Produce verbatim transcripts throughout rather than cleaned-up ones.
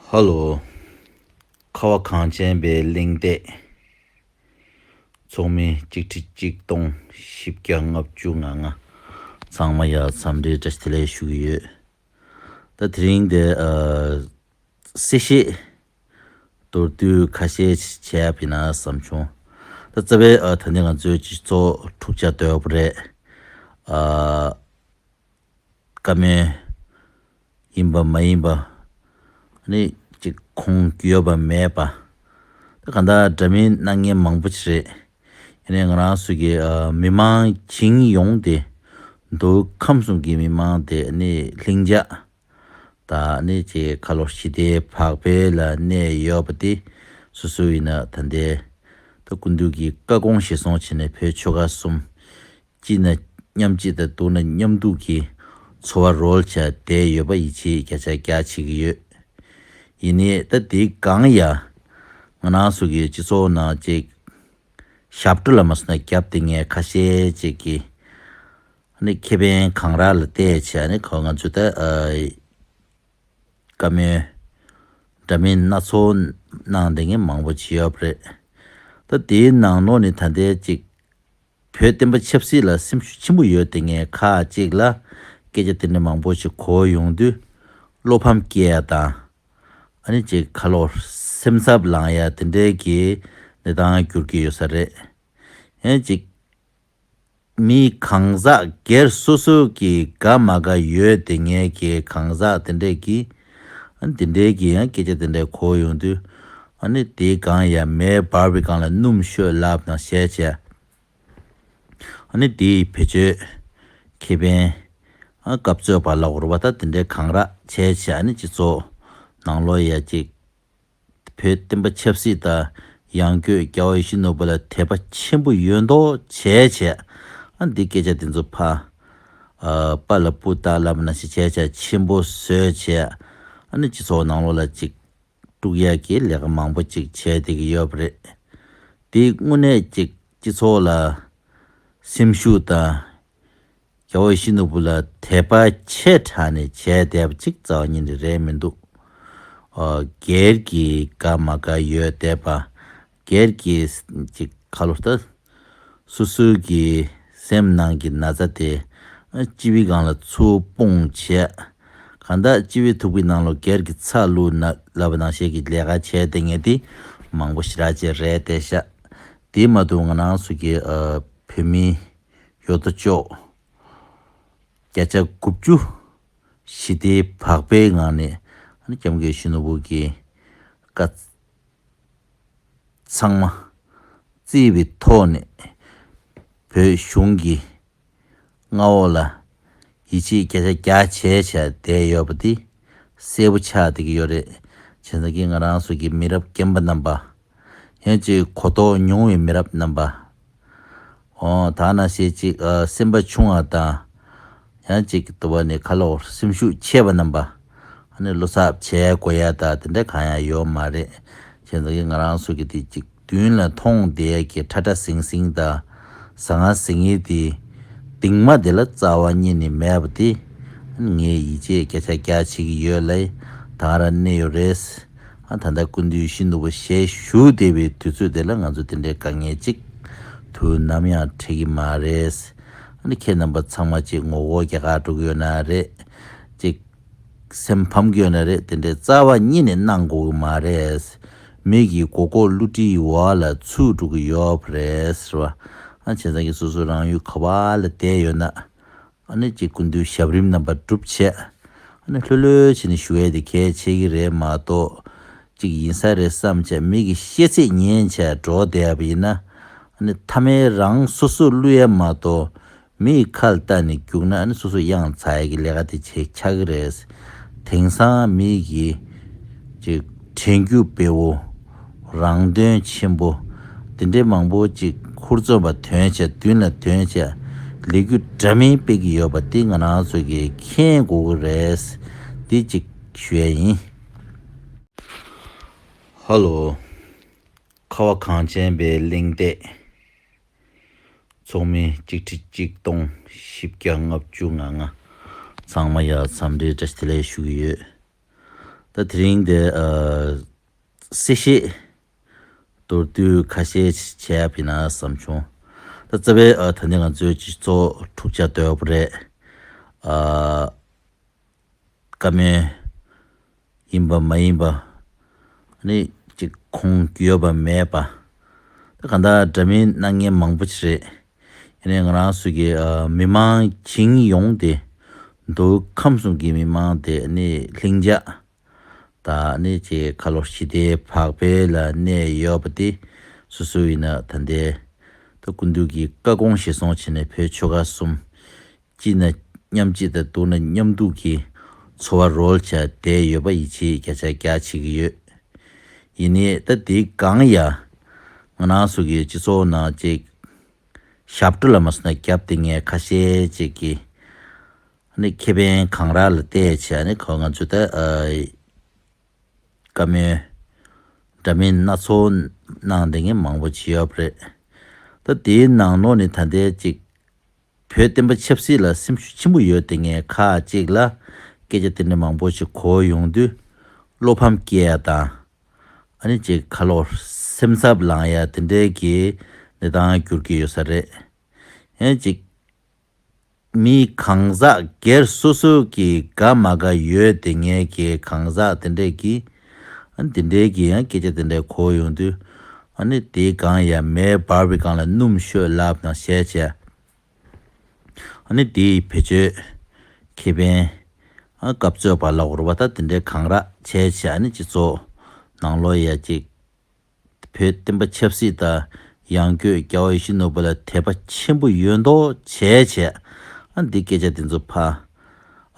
ཧ་ལོ། ཁ་བ་གངས་ཅན་པའི་གླེང་སྟེགས། ཚོགས་མི་གཅིག་ཁྲི་གཅིག་སྟོང་བཞི་བརྒྱ་ལྔ་བཅུ་ང་ལྔ། ཚང་མ་ཡ་འཚམས་འདྲི་བཀྲ་ཤིས་བདེ་ལེགས་ཞུ་གི་ཡོད། ད་དེ་རིང་དེ་ཨ། གསལ་བཤད་མདོར་བསྡུས་ཁ་ཤས་བྱས་པ་ཡིན་ན་བསམ་བྱུང་། ད་རྩ་བའི་ཨ། ད་ནི་ང་ཚོའི་སྤྱི་ཚོགས་འཁྲུག་ཆ་དོད་པོ་རེད། ཨ། བཀའ་མོལ་ཡིན་པ་མ་ཡིན་པ། ནི་ཅིག་ཁུངས་ཡོད་པ་མེད་པ། ད་གང་ལྟར་འདྲ་མིན་སྣང་མཁན་མང་པོ་ཅིག་རེད། ཡིན་ནའི་ང་རང་ཚོ་གི་ཨ། མི་མང་བྱིངས་ཡོངས་དེ་མདོ་ཁམས་གསུམ་གྱི་མི་མང་དེ་ནི་ལྷིང་འཇགས་དང་ནི་ཅིག་ཁ་ལོ་ཞི་བདེ་བག་ཕེབས་ལ་གནས་ཡོད་པ་དེ་སོ་སོ་ཡིན་ན་ད་ལྟའི་ད་སྐུ་མདུན་གྱི་བཀའ་དགོངས་གཞིར་བཟུང་བྱས་ནས་བོད་ཆོལ་ཁ་གསུམ་སྐྱིད་ན་མཉམ་སྐྱིད་དང་སྡུག་ན་མཉམ་སྡུག་གི་འཚོ་བ་རོལ་བྱས་བསྡད་ཡོད་པ་ཡིད་ཆེས་བརྒྱ་ཆ་བརྒྱ་བྱེད་ཀྱི་ཡོད། ཡིན་ནའི་ད་དེའི་སྒང་ཡ་ང་རང་ཚོ་གི་སྤྱི་ཚོགས་ནང་ཅིག་ཞབས་བྲོ་ལ་མ་སོང་ན་རྒྱབ་བསྡད་མཁན་ཁ་ཤས་ཅིག་གིས་ནི་ཁེ་ཕན་གང་རག་ལ་བལྟས་བྱས་ནི་ཁོ་ང་ཚོ་ད་ཨ། བཀའ་མོལ་འདྲ་མིན་སྣ་ཚོགས་གནང་བསྡད་མཁན་མང་པོ་ཅིག་ཡོད་པ་རེད། ད་དེའི་ནང་ལོགས་ནས་ད་ལྟའི་ཅིག་བོད་བསྟན་པ་ཆབ་སྲིད་ལ་སེམས་ཤུགས་ཆེན་པོ་ཡོད་བསྡད་མཁན་ཁག་ཅིག་ལ་སྐད་ཆ་དེ་འདྲ་མང་པོ་ཞིག་གོ་ཡོང་དུས་བློ་ཕམ་སྐྱེ་ཡ་དང་། ཨ་ནི་ཅིག་ཁ་ལོ་སེམས་འཚབ་ལངས་ཡ་དེ་འདྲའི་གི་གནས་སྟངས་འགྱུར་གྱི་ཡོད་ས་རེད། ཡང་ཅིག་མི་གང་ཟག་སྒེར་སོ་སོ་གི་དགའ་མ་དགའ་ཡོད་དེ་ངས་ཀྱི་གང་ཟག་དེ་འདྲས་ཀྱི་ཨ་ནི་དེ་འདྲས་ཀྱི་ཡང་སྐད་ཆ་དེ་འདྲས་གོ་ཡོང་དུས་ཨ་ནི་དེའི་སྒང་ཡ་མེ་འབར་བའི་སྒང་ལ་སྣུམ་ཤོད་ལབ་དང་བཤད་བྱས་ཨ་ནི་དེའི་བེད་སྤྱོད་ཁེ་ཕན་ཨ་སྐབས་རྩོད་པ་ལ་འོར་བ་ད་དེ་འདྲས་གང་རག་བྱས་བྱས་ཨ་ནི་སྤྱི་ཚོགས་ནང་ལོགས་ཡ་ཅིག་བོད་བསྟན་པ་ཆབ་སྲིད་དང་ཡང་སྒོས་རྒྱལ་བ་ཡིད་བཞིན་ནོར་བུ་ལ་དད་པ་ཆེན་པོ་ཡོད་མདོག་བྱས་བྱས་ཨ་འདི་སྐད་ཆ་དེ་ཚོ་ཕ་ཨ་པ་ལ་སྤུ་བཏགས་ལབ་ན་ཞིག་བྱས་བྱས་ཆེན་པོ་བཟོས་བྱས་ཨ་ནི་སྤྱི་ཚོགས་ནང་ལོགས་ལ་ཅིག་དཀྲུག་ཡག་གི་ལས་ཀ་མང་པོ་ཅིག་བྱས་བསྡད་ཀྱི་ཡོད་པ་རེད། དེ་དངོས་གནས་ཅིག་སྤྱི་ཚོགས་ལ་སེམས་ཤུགས་དང་། རྒྱལ་བ་ཡིད་བཞིན་ནོར་བུ་ལ་དད་པ་ཆེ་དྲགས་ནས་བྱས་བསྡད་པ་ཅིག་རྩ་བ་ཉིད་ནས་རེད་མི་འདུག་ཨ་སྒེར་གྱི་དགའ་མ་དགའ་ཡོད་བསྡད་པ། སྒེར་གྱི་ཅིག་ཁ་ལོ་ལྟ། སོ་སོའི་གི་སེམས་ནང་གི་ན་ཚ་དེ་ཨ་སྤྱི་བོའི་སྒང་ལ་ཚུར་སྤུངས་བྱས། གང་ལྟར་སྤྱི་བོའི་ཐུག་པའི་ནང་ལོ་སྒེར་གྱི་ཚ་བླུགས་ན་ལབ་པ་ནང་བཞིན་གྱི་ལས་ཀ་བྱས་བསྡད་མཁན་དེ་མང་པོ་ཞེ་དྲག་ཅིག་རེད་བསྡད་ཤག་དེ་མ་གཏོགས་ང་རང་ཚོ་གི་ཨ་བོད་མི་ཡོད་དོ་ཅོག་བརྒྱ་ཆ་དགུ་བཅུ་ཞི་བདེའི་བག་ཕེབས་ངང་ནས་ཨ་ནི་སྐྱབས་མགོན་ཡིད་བཞིན་ནོར་བུ་གི་བཀའ་ཚང་མ་བརྩིས་པའི་ཐོག་ནས་བོད་གཞུང་གི་མངའ་འོག་ལ་ཡིད་ཆེས་བརྒྱ་ཆ་བརྒྱ་བྱས་བྱས་བསྡད་ཡོད་པ་དེ་གསལ་པོ་ཆགས་བསྡད་ཀྱི་ཡོད་རེད། བྱས་ཙང་གི་ང་རང་ཚོ་གི་མི་རབས་རྒན་པ་རྣམ་པ། ཡང་ཅིག་གོ་རྟོགས་ཉུང་བའི་མི་རབས་རྣམ་པ། འོ་ད་ནང་བཞིན་ཅིག་ཨ་སེམས་པ་ཆུང་བ་དང་། ཡང་ཅིག་ལྟ་བ་ནི་ཁ་ལོ་སེམས་ཤུགས་ཆེ་བ་རྣམ་པ། ཨ་ནི་བློ་འཚབ་བྱས་དགོས་ཡ་ད་དེ་འདྲ་གང་ཡང་ཡོད་མ་རེད། བྱས་ཙང་གི་ང་རང་ཚོ་གི་དེ་ཅིག་མདུན་ལ་མཐོང་བསྡད་ཀྱི་ཁྲ་ཁྲ་ཟིང་ཟིང་དང་ཟང་ངེ་ཟིང་ངེ་དེ་གདིང་མ་དེ་ལ་རྩ་བ་ཉིད་ནས་མེད་པ་དེ་ངས་ཡིད་ཆེས་བརྒྱ་ཆ་བརྒྱ་བྱེད་ཀྱི་ཡོད་ལ་ད་ག་རང་གནས་ཡོད་རེད། ཨ་ད་ལྟ་སྐུ་མདུན་ཡིད་བཞིན་ནོར་བུ་ཞལ་བཞུགས་བསྡད་པའི་དུས་ཚོད་དེ་ལ་ང་ཚོ་དེ་འདྲའི་དཀའ་ངལ་ཅིག་དུས་ནམ་ཡང་འཕྲད་ཀྱི་མ་རེད། ཨ་ནི་ཁྱེད་རྣམ་པ་ཚང་མ་ཅིག་ངོ་རྒོལ་རྒྱག་གར་འགྲོ་གི་ཡོད་ན་རེད། ཅིག་སེམས་ཕམ་གྱི་ཡོད་ན་རེད་དེ་འདྲའི་རྩ་བ་ཉིད་ནས་གནང་དགོས་ཀྱི་མ་རེད། མི་གི་མགོ་སྐོར་བསླུ་བྲིད་འོག་ལ་ཚུད་འགྲོ་གི་ཡོད་པ་རེད་ཟེར་བ། ཨ་བྱས་ཙང་གི་སོ་སོ་རང་ཡུལ་ག་བ་ལ་བསྡད་ཡོད་ན། ཨ་ནི་ཅིག་སྐུ་མདུན་ཞབས་རིམ་རྣམ་པ་སྒྲུབ་བྱས། ཨ་ནི་ལྷོད་ལྷོད་བྱས་ནས་ཞུ་ཡས་དེ་གལ་ཆེ་གི་རེད་མ་གཏོགས། ཅིག་ཡིན་ས་རེད་བསམ་བྱས་མི་གི་བཤད་ཚིག་ཉན་བྱས་འགྲོ་བསྡད་པ་ཡིན་ན། ཨ་ནི་མཐའ་མའི་རང་སོ་སོ་བསླུ་ཡས་མ་གཏོགས། མི་ཡི་ཁ་ལ་བལྟས་ནས་རྒྱུགས་ན་ཨ་ནི་སོ་སོ་གཡང་ཚ་ཡས་ཀྱི་ལས་ཀ་དེ་བྱེད་ཆགས་ཀྱི་རེད། དེང་སང་མི་གི་ཅིག་དྲན་རྒྱུ་བེའུ་རང་དོན་ཆེན་པོ་དེ་འདྲའི་མང་པོ་ཅིག་ཧུར་བརྩོན་པ་ཐོན་བྱས་མདུན་ལ་ཐོན་བྱས་ལས་འགུལ་འདྲ་མིན་སྤེལ་གྱི་ཡོད་པ་དེ་ང་རང་ཚོ་གིས་མཁྱེན་དགོས་ཀྱི་རེད། འདི་ཅིག་ཞུ་ཡས་ཡིན། ཧ་ལོ། ཁ་བ་གངས་ཅན་པའི་གླེང་སྟེགས། ཚོགས་མི་གཅིག་ཁྲི་གཅིག་སྟོང་བཞི་བརྒྱ་ལྔ་བཅུ་ང་ལྔ། ཚང་མ་ཡ་འཚམས་འདྲི་བཀྲ་ཤིས་བདེ་ལེགས་ཞུ་གི་ཡོད། ད་དེ་རིང་དེ་ཨ་གསལ་བཤད་མདོར་བསྡུས་ཁ་ཤས་བྱས་པ་ཡིན་ན་བསམ་བྱུང་། ད་རྩ་བའི་ཨ་ད་ནི་ང་ཚོའི་སྤྱི་ཚོགས་འཁྲུག་ཆ་དོད་པོ་རེད། ཨ་བཀའ་མོལ་ཡིན་པ་མ་ཡིན་པ། ཨ་ནི་ཅིག་ཁུངས་ཡོད་པ་མེད་པ། ད་གང་ལྟར་འདྲ་མིན་གནང་མཁན་མང་པོ་ཅིག་རེད། ཡིན་ནའི་ང་རང་ཚོ་གི་ཨ་མི་མང་བྱིངས་ཡོངས་དེ། མདོ་ཁམས་གསུམ་གྱི་མི་མང་དེ་ཨ་ནི་ལྷིང་འཇགས་དང་ཨ་ནི་ཅིག་ཁ་ལོ་ཞི་བདེ་བག་ཕེབས་ལ་གནས་ཡོད་པ་དེ། སོ་སོ་ཡིན་ན་ད་ལྟའི་ད་སྐུ་མདུན་གྱི་བཀའ་དགོངས་གཞིར་བཟུང་བྱས་ནས་བོད་ཆོལ་ཁ་གསུམ་སྐྱིད་ན་མཉམ་སྐྱིད་དང་སྡུག་ན་མཉམ་སྡུག་གི་འཚོ་བ་རོལ་བྱས་བསྡད་ཡོད་པ་ཡིད་ཆེས་བརྒྱ་ཆ་བརྒྱ་བྱེད་ཀྱི་ཡོད། ཡིན་ནའི་ད་དེའི་སྒང་ཡ་ང་རང་ཚོ་གི་སྤྱི་ཚོགས་ནང་ཅིག་ཞབས་བྲོ་ལ་མ་སོང་ན་རྒྱབ་བསྡད་མཁན་ཁ་ཤས་ཅིག་གིས་ཨ་ནི་ཁེ་ཕན་གང་རག་ལ་བལྟས་བྱས་ཨ་ནི་ཁོ་ང་ཚོ་ད་ཨ་བཀའ་མོལ་འདྲ་མིན་སྣ་ཚོགས་གནང་བསྡད་མཁན་མང་པོ་ཅིག་ཡོད་པ་རེད། ད་དེའི་ནང་ལོགས་ནས་ད་ལྟའི་ཅིག་བོད་བསྟན་པ་ཆབ་སྲིད་ལ་སེམས་ཤུགས་ཆེན་པོ་ཡོད་བསྡད་མཁན་ཁག་ཅིག་ལ་སྐད་ཆ་དེ་འདྲ་མང་པོ་ཞིག་གོ་ཡོང་དུས་བློ་ཕམ་སྐྱེ་ཡ་དང་། ཨ་ནི་ཅིག་ཁ་ལོ་སེམས་འཚབ་ལངས་ཡ་དེ་འདྲའི་གི་གནས་སྟངས་འགྱུར་གྱི་ཡོད་ས་རེད། ཡང་ཅིག་མི་གང་ཟག་སྒེར་སོ་སོ་གི་དགའ་མ་དགའ་ཡོད་བསྡད་མཁན་གྱི་གང་ཟག་དེ་འདྲས་ཀྱིས་ཨ་ནི་དེ་འདྲའི་གི་ཡང་སྐད་ཆ་དེ་འདྲས་གོ་ཡོང་དུས། ཨ་ནི་དེའི་སྒང་ཡ་མེ་འབར་བའི་སྒང་ལ་སྣུམ་ཤོད་ལབ་ནང་བཤད་བྱས། ཨ་ནི་དེའི་བེད་སྤྱོད་ཁེ་ཕན་ཨ་སྐབས་བཙོག་པ་ལ་འོར་བ་ད་དེ་འདྲའི་གང་རག་བྱས་བྱས་ཨ་ནི་སྤྱི་ཚོགས་ནང་ལོགས་ཡ་ཅིག་བོད་བསྟན་པ་ཆབ་སྲིད་དང་ཡང་སྒོས་རྒྱལ་བ་ཡིད་བཞིན་ནོར་བུ་ལ་དད་པ་ཆེན་པོ་ཡོད་མདོག་བྱས་བྱས་ཨ་འདི་སྐད་ཆ་དེ་ཚོ་ཕ་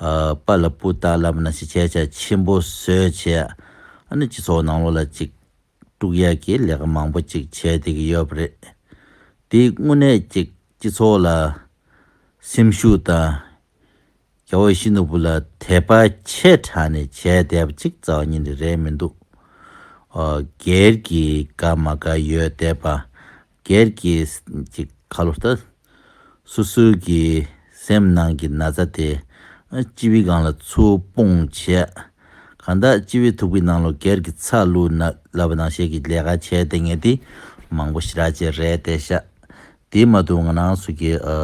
ཨ་པ་ལ་སྤུ་ལྟ་ལབ་ན་ཞིག་བྱས་བྱས་ཆེན་པོ་བཟོས་བྱས་ཨ་ནི་སྤྱི་ཚོགས་ནང་ལོགས་ལ་ཅིག་དཀྲུག་ཡག་གི་ལས་ཀ་མང་པོ་ཅིག་བྱས་བསྡད་ཀྱི་ཡོད་པ་རེད། དེ་དངོས་གནས་ཅིག་སྤྱི་ཚོགས་ལ་སེམས་ཤུགས་དང་རྒྱལ་བ་ཡིད་བཞིན་ནོར་བུ་ལ་དད་པ་ཆེ་དྲགས་ནས་བྱས་བསྡད་པ་ཅིག་རྩ་བ་ཉིད་ནས་རེད་མི་འདུག་ཨ་སྒེར་གྱི་དགའ་མ་དགའ་ཡོད་བསྡད་པ། སྒེར་གྱི་ཅིག་ཁ་ལོ་ད། སོ་སོའི་གི་སེམས་ནང་གི་ན་ཚ་དེ་ཨ་སྤྱི་བོའི་སྒང་ལ་ཚུར་སྤུངས་བྱས། གང་ལྟར་སྤྱི་བོའི་ཐུག་པའི་ནང་ལོ་སྒེར་གྱི་ཚ་བླུགས་ན་ལབ་པ་ནང་བཞིན་གྱི་ལས་ཀ་བྱས་བསྡད་མཁན་དེ་མང་པོ་ཞེ་དྲག་ཅིག་རེད་བསྡད་ཤག་དེ་མ་གཏོགས་ང་རང་ཚོ་གི་ཨ་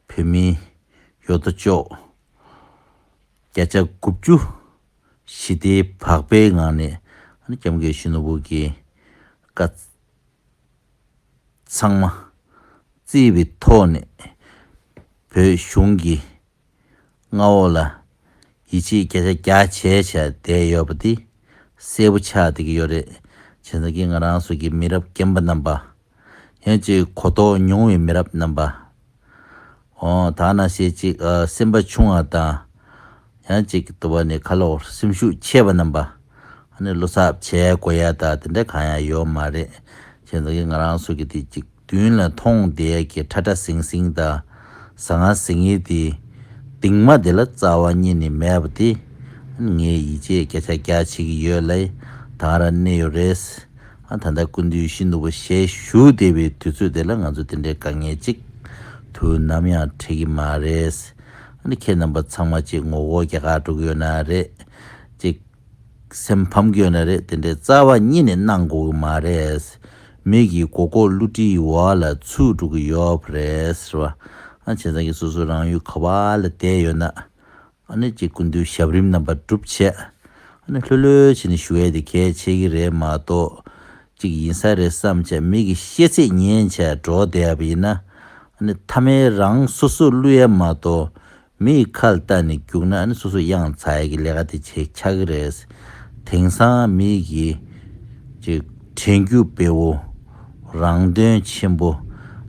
བོད་མི་ཡོད་དོ་ཅོག་བརྒྱ་ཆ་དགུ་བཅུ་ཞི་བདེའི་བག་ཕེབས་ངང་ནས་ཨ་ནི་སྐྱབས་མགོན་ཡིད་བཞིན་ནོར་བུ་གི་བཀའ་ཚང་མ་བརྩིས་པའི་ཐོག་ནས་བོད་གཞུང་གི་མངའ་འོག་ལ་ཡིད་ཆེས་བརྒྱ་ཆ་བརྒྱ་བྱས་བྱས་བསྡད་ཡོད་པ་དེ་གསལ་པོ་ཆགས་བསྡད་ཀྱི་ཡོད་རེད། བྱས་ཙང་གི་ང་རང་ཚོ་གི་མི་རབས་རྒན་པ་རྣམ་པ། ཡང་ཅིག་གོ་རྟོགས་ཉུང་བའི་མི་རབས་རྣམ་པ། འོ་ད་ནང་བཞིན་ཅིག་ཨ་སེམས་པ་ཆུང་བ་དང་། ཡང་ཅིག་ལྟ་བ་ནི་ཁ་ལོ་སེམས་ཤུགས་ཆེ་བ་རྣམ་པ། ཨ་ནི་བློ་འཚབ་བྱེད་དགོས་ཡ་ད་དེ་འདྲ་གང་ཡང་ཡོད་མ་རེད། བྱས་ཙང་གི་ང་རང་ཚོ་གི་དེ་ཅིག་མདུན་ལ་མཐོང་བསྡད་ཀྱི་ཁྲ་ཁྲ་ཟིང་ཟིང་དང་ཟང་ངེ་ཟིང་ངེ་དེ་གདིང་མ་དེ་ལ་རྩ་བ་ཉིད་ནས་མེད་པ་དེ་ངས་ཡིད་ཆེས་བརྒྱ་ཆ་བརྒྱ་བྱེད་ཀྱི་ཡོད་ལ་ད་ག་རང་གནས་ཡོད་རེད། ཨ་ད་ལྟ་སྐུ་མདུན་ཡིད་བཞིན་ནོར་བུ་ཞལ་བཞུགས་བསྡད་པའི་དུས་ཚོད་དེ་ལ་ང་ཚོ་དེ་འདྲའི་དཀའ་ངལ་ཅིག་དུས་ནམ་ཡང་འཕྲད་ཀྱི་མ་རེད། ཨ་ནི་ཁྱེད་རྣམ་པ་ཚང་མ་ཅིག་ངོ་རྒོལ་རྒྱག་གར་འགྲོ་གི་ཡོད་ན་རེད། ཅིག་སེམས་ཕམ་གྱི་ཡོད་ན་རེད། དེ་འདྲའི་རྩ་བ་ཉིད་ནས་གནང་དགོས་ཀྱི་མ་རེད། མི་གི་མགོ་སྐོར་བསླུ་བྲིད་འོག་ལ་ཚུད་འགྲོ་གི་ཡོད་པ་རེད་ཟེར་བ། ཨ་བྱས་ཙང་གི་སོ་སོ་རང་ཡུལ་ག་བ་ལ་བསྡད་ཡོད་ན། ཨ་ནི་ཅིག་སྐུ་མདུན་ཞབས་རིམ་རྣམ་པ་སྒྲུབ་བྱས། ཨ་ནི་ལྷོད་ལྷོད་བྱས་ནས་བཞུགས་ཡས་དེ་གལ་ཆེ་གི་རེད་མ་གཏོགས། ཅིག་ཡིན་ས་རེད་བསམ་བྱས་མི་གི་བཤད་ཚིག་ཉན་བྱས་འགྲོ་བསྡད་པ་ཡིན་ན། ཨ་ནི་མཐའ་མའི་རང་སོ་སོ་བསླུ་ཡས་མ་གཏོགས། མི་ཡི་ཁ་ལ་བལྟས་ནས་རྒྱུགས་ན་ཨ་ནི་སོ་སོ་གཡང་ཚ་ཡས་ཀྱི་ལས་ཀ་དེ་བྱེད་ཆགས་ཀྱི་རེད། དེང་སང་མི་གི་ཅིག་དྲན་རྒྱུ་འབེལ་བོ། རང་དོན་ཆེན་པོ།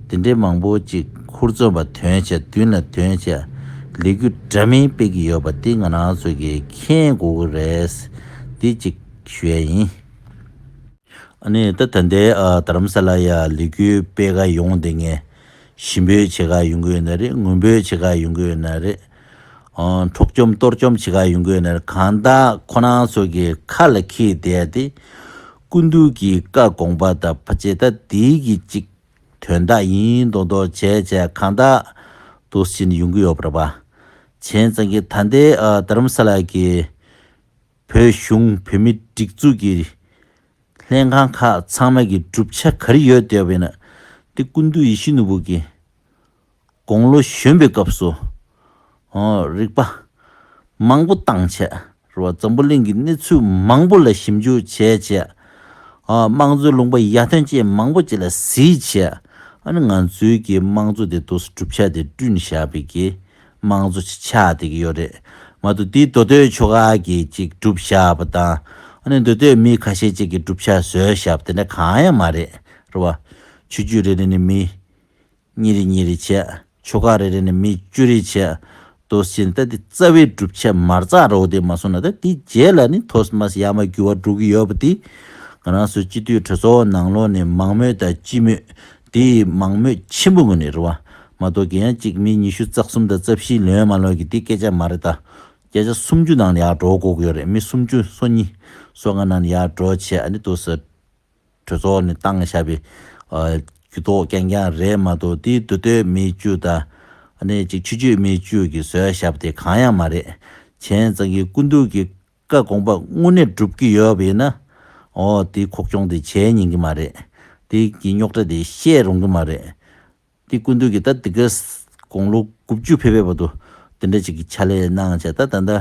དེ་འདྲའི་མང་པོ་ཅིག་ཧུར་བརྩོན་པ་དོན་བྱས་མདུན་ལ་དོན་བྱས། ལས་རྒྱུ་འདྲ་མིན་སྤེལ་གྱི་ཡོད་པ་དེ་ང་རང་ཚོ་གིས་མཁྱེན་དགོས་ཀྱི་རེད། འདི་གཅིག་ཞུ་ཡས་ཡིན། ཨ་ནི་ད་ད་ལྟའི་ཨ་རྡ་རམ་ས་ལ་ཡ་ལས་འགུལ་སྤེལ་ག་ཡོང་བསྡད་མཁན། ཞི་འབོད་བྱེད་ག་ཡོང་གི་ཡོད་ན་རེད། ངུ་འབོད་བྱེད་ག་ཡོང་གི་ཡོད་ན་རེད། ཨ་འཕྲོག་བཅོམ་གཏོར་བཅོམ་བྱེད་ག་ཡོང་གི་ཡོད་ན་རེད། གང་ལྟར་ཁོ་རང་ཚོ་གི་ཁ་ལ་འཁྱེར་བསྡད་དེ། སྐུ་མདུན་གྱི་བཀའ་དགོངས་པ་དང་ཕལ་ཆེར་ད་དེའི་གི་གཅིག་དོན་དག་ཡིན་མདོག་མདོག་བྱས་བྱས་གང་ལྟར་འདུག་སེ་ཡོང་གི་ཡོད་པ་རེད་པ། བྱས་ཙང་གི་ད་ལྟའི་ཨ་རྡ་རམ་ས་ལ་གི་བོད་གཞུང་བོད་མི་སྒྲིག་འཛུགས་ཀྱི་ལྷན་ཁང་ཁག་ཚང་མ་གི་གྲུབ་ཆ་ག་རེ་ཡོད་བསྡད་པ་ཡིན་ན། དེ་སྐུ་མདུན་ཡིད་བཞིན་ནོར་བུ་གི་དགུང་ལོ་གཞོན་པའི་སྐབས་སུ། ཨོ། རིག་པ་མང་པོ་བཏང་བྱས། རེད་བ། འཛམ་བུ་གླིང་གི་གནས་ཚུལ་མང་པོ་ལ་ཞིབ་འཇུག་བྱས་བྱས། ཨ། དམངས་གཙོའི་ལུང་པ་ཡར་ཐོན་ཅན་མང་པོ་ཅིག་ལ་གཟིགས་བྱས། ཨ་ནི་ང་ཚོའི་གི་དམངས་གཙོ་དེ་དུས་སུ་གྲུབ་ཆ་དེ་བསྐྲུན་བཞག་པའི་གི་དམངས་གཙོ་ཆགས་བསྡད་ཀྱི་ཡོད་རེད་མ་གཏོགས། དེའི་མདོ་སྟོད་ཆོལ་ཁ་གི་ཅིག་སྒྲུབ་བཞག་པ་དང་། ཨ་ནི་མདོ་སྟོད་མི་ཁ་ཤས་ཅིག་གི་གྲུབ་ཆ་བཟོས་བཞག་པ་དེ་འདྲ་གང་ཡང་མ་རེད། རེད་བ། ཆོས་བརྒྱུད་རེ་རེ་ནས་མི་གཉིས་རེ་གཉིས་རེ་བྱས། ཆོལ་ཁ་རེ་རེ་ནས་མི་བཅུ་རེ་བྱས། དུས་ཆེན་ད་དེ་རྩ་བའི་གྲུབ་ཆ་མ་རྩ་རོགས་དེ་མ་སོང་ན། ད་དེ་རྗེས་ལ་ནི་ཐོག་མ་ཡར་མར་འགྱུར་བ་འགྲོ་གི་ཡོད་པ་དེ། ང་རང་ཚོ་སྤྱི་འཐུས་གྲོས་ཚོགས་ནང་ལོགས་ནས་མང་མོས་དང་སྤྱི་མོས། དེ་མང་མོས་ཆེན་པོ་ངོས་ནས་རེད་བ། མ་གཏོགས་ཀྱི་ཡང་གཅིག་མི་ཉི་ཤུ་རྩ་གསུམ་དང་རྩ་བཞི་ལོན་མ་ལོན་གྱི་དེ་སྐད་ཆ་མ་རེད་ད། བརྒྱ་ཆ་སུམ་ཅུ་ནང་ལ་ཡར་འགྲོ་དགོས་ཀྱི་ཡོད་རེད། མི་སུམ་ཅུ་སོ་གཉིས་སོ་ལྔ་ནང་ལ་ཡར་འགྲོ་བྱས། ཨ་ནི་དུས་སུ་གྲོས་ཚོགས་ནས་བཏང་བཞག་པའི། ཨ། རྒྱུ་ཐོག་རྐྱང་རྐྱང་རེད་མ་གཏོགས། དེའི་མདོ་སྟོད་མི་བཅུ་དང་། ཨ་ནི་ཅིག་ཆོས་བརྒྱུད་མི་བཅུ་གིས་བཟོས་བཞག་པ་དེ་གང་ཡང་མ་རེད། བྱས་ཙང་གི་སྐུ་མདུན་གྱི་བཀའ་དགོངས་པ་དངོས་གནས་སྒྲུབ་ཀྱི་ཡོད་པ་ཡིན་ན། ཨོ། དེའི་ཁོག་གྱོང་དེ་བྱས་ཉན་གྱི་མ་རེད། དེའི་གི་རྙོག་དྲ་དེ་བཤད་རུང་གི་མ་རེད། དེ་སྐུ་མདུན་གྱིས་ད་དེ་ག་དགུང་ལོ་དགུ་བཅུ་ཕེབས་པའི་བར་དུ་དེ་འདྲ་ཅིག་གི་ཕྱག་ལས་གནང་བྱས། ད་ད་ལྟ་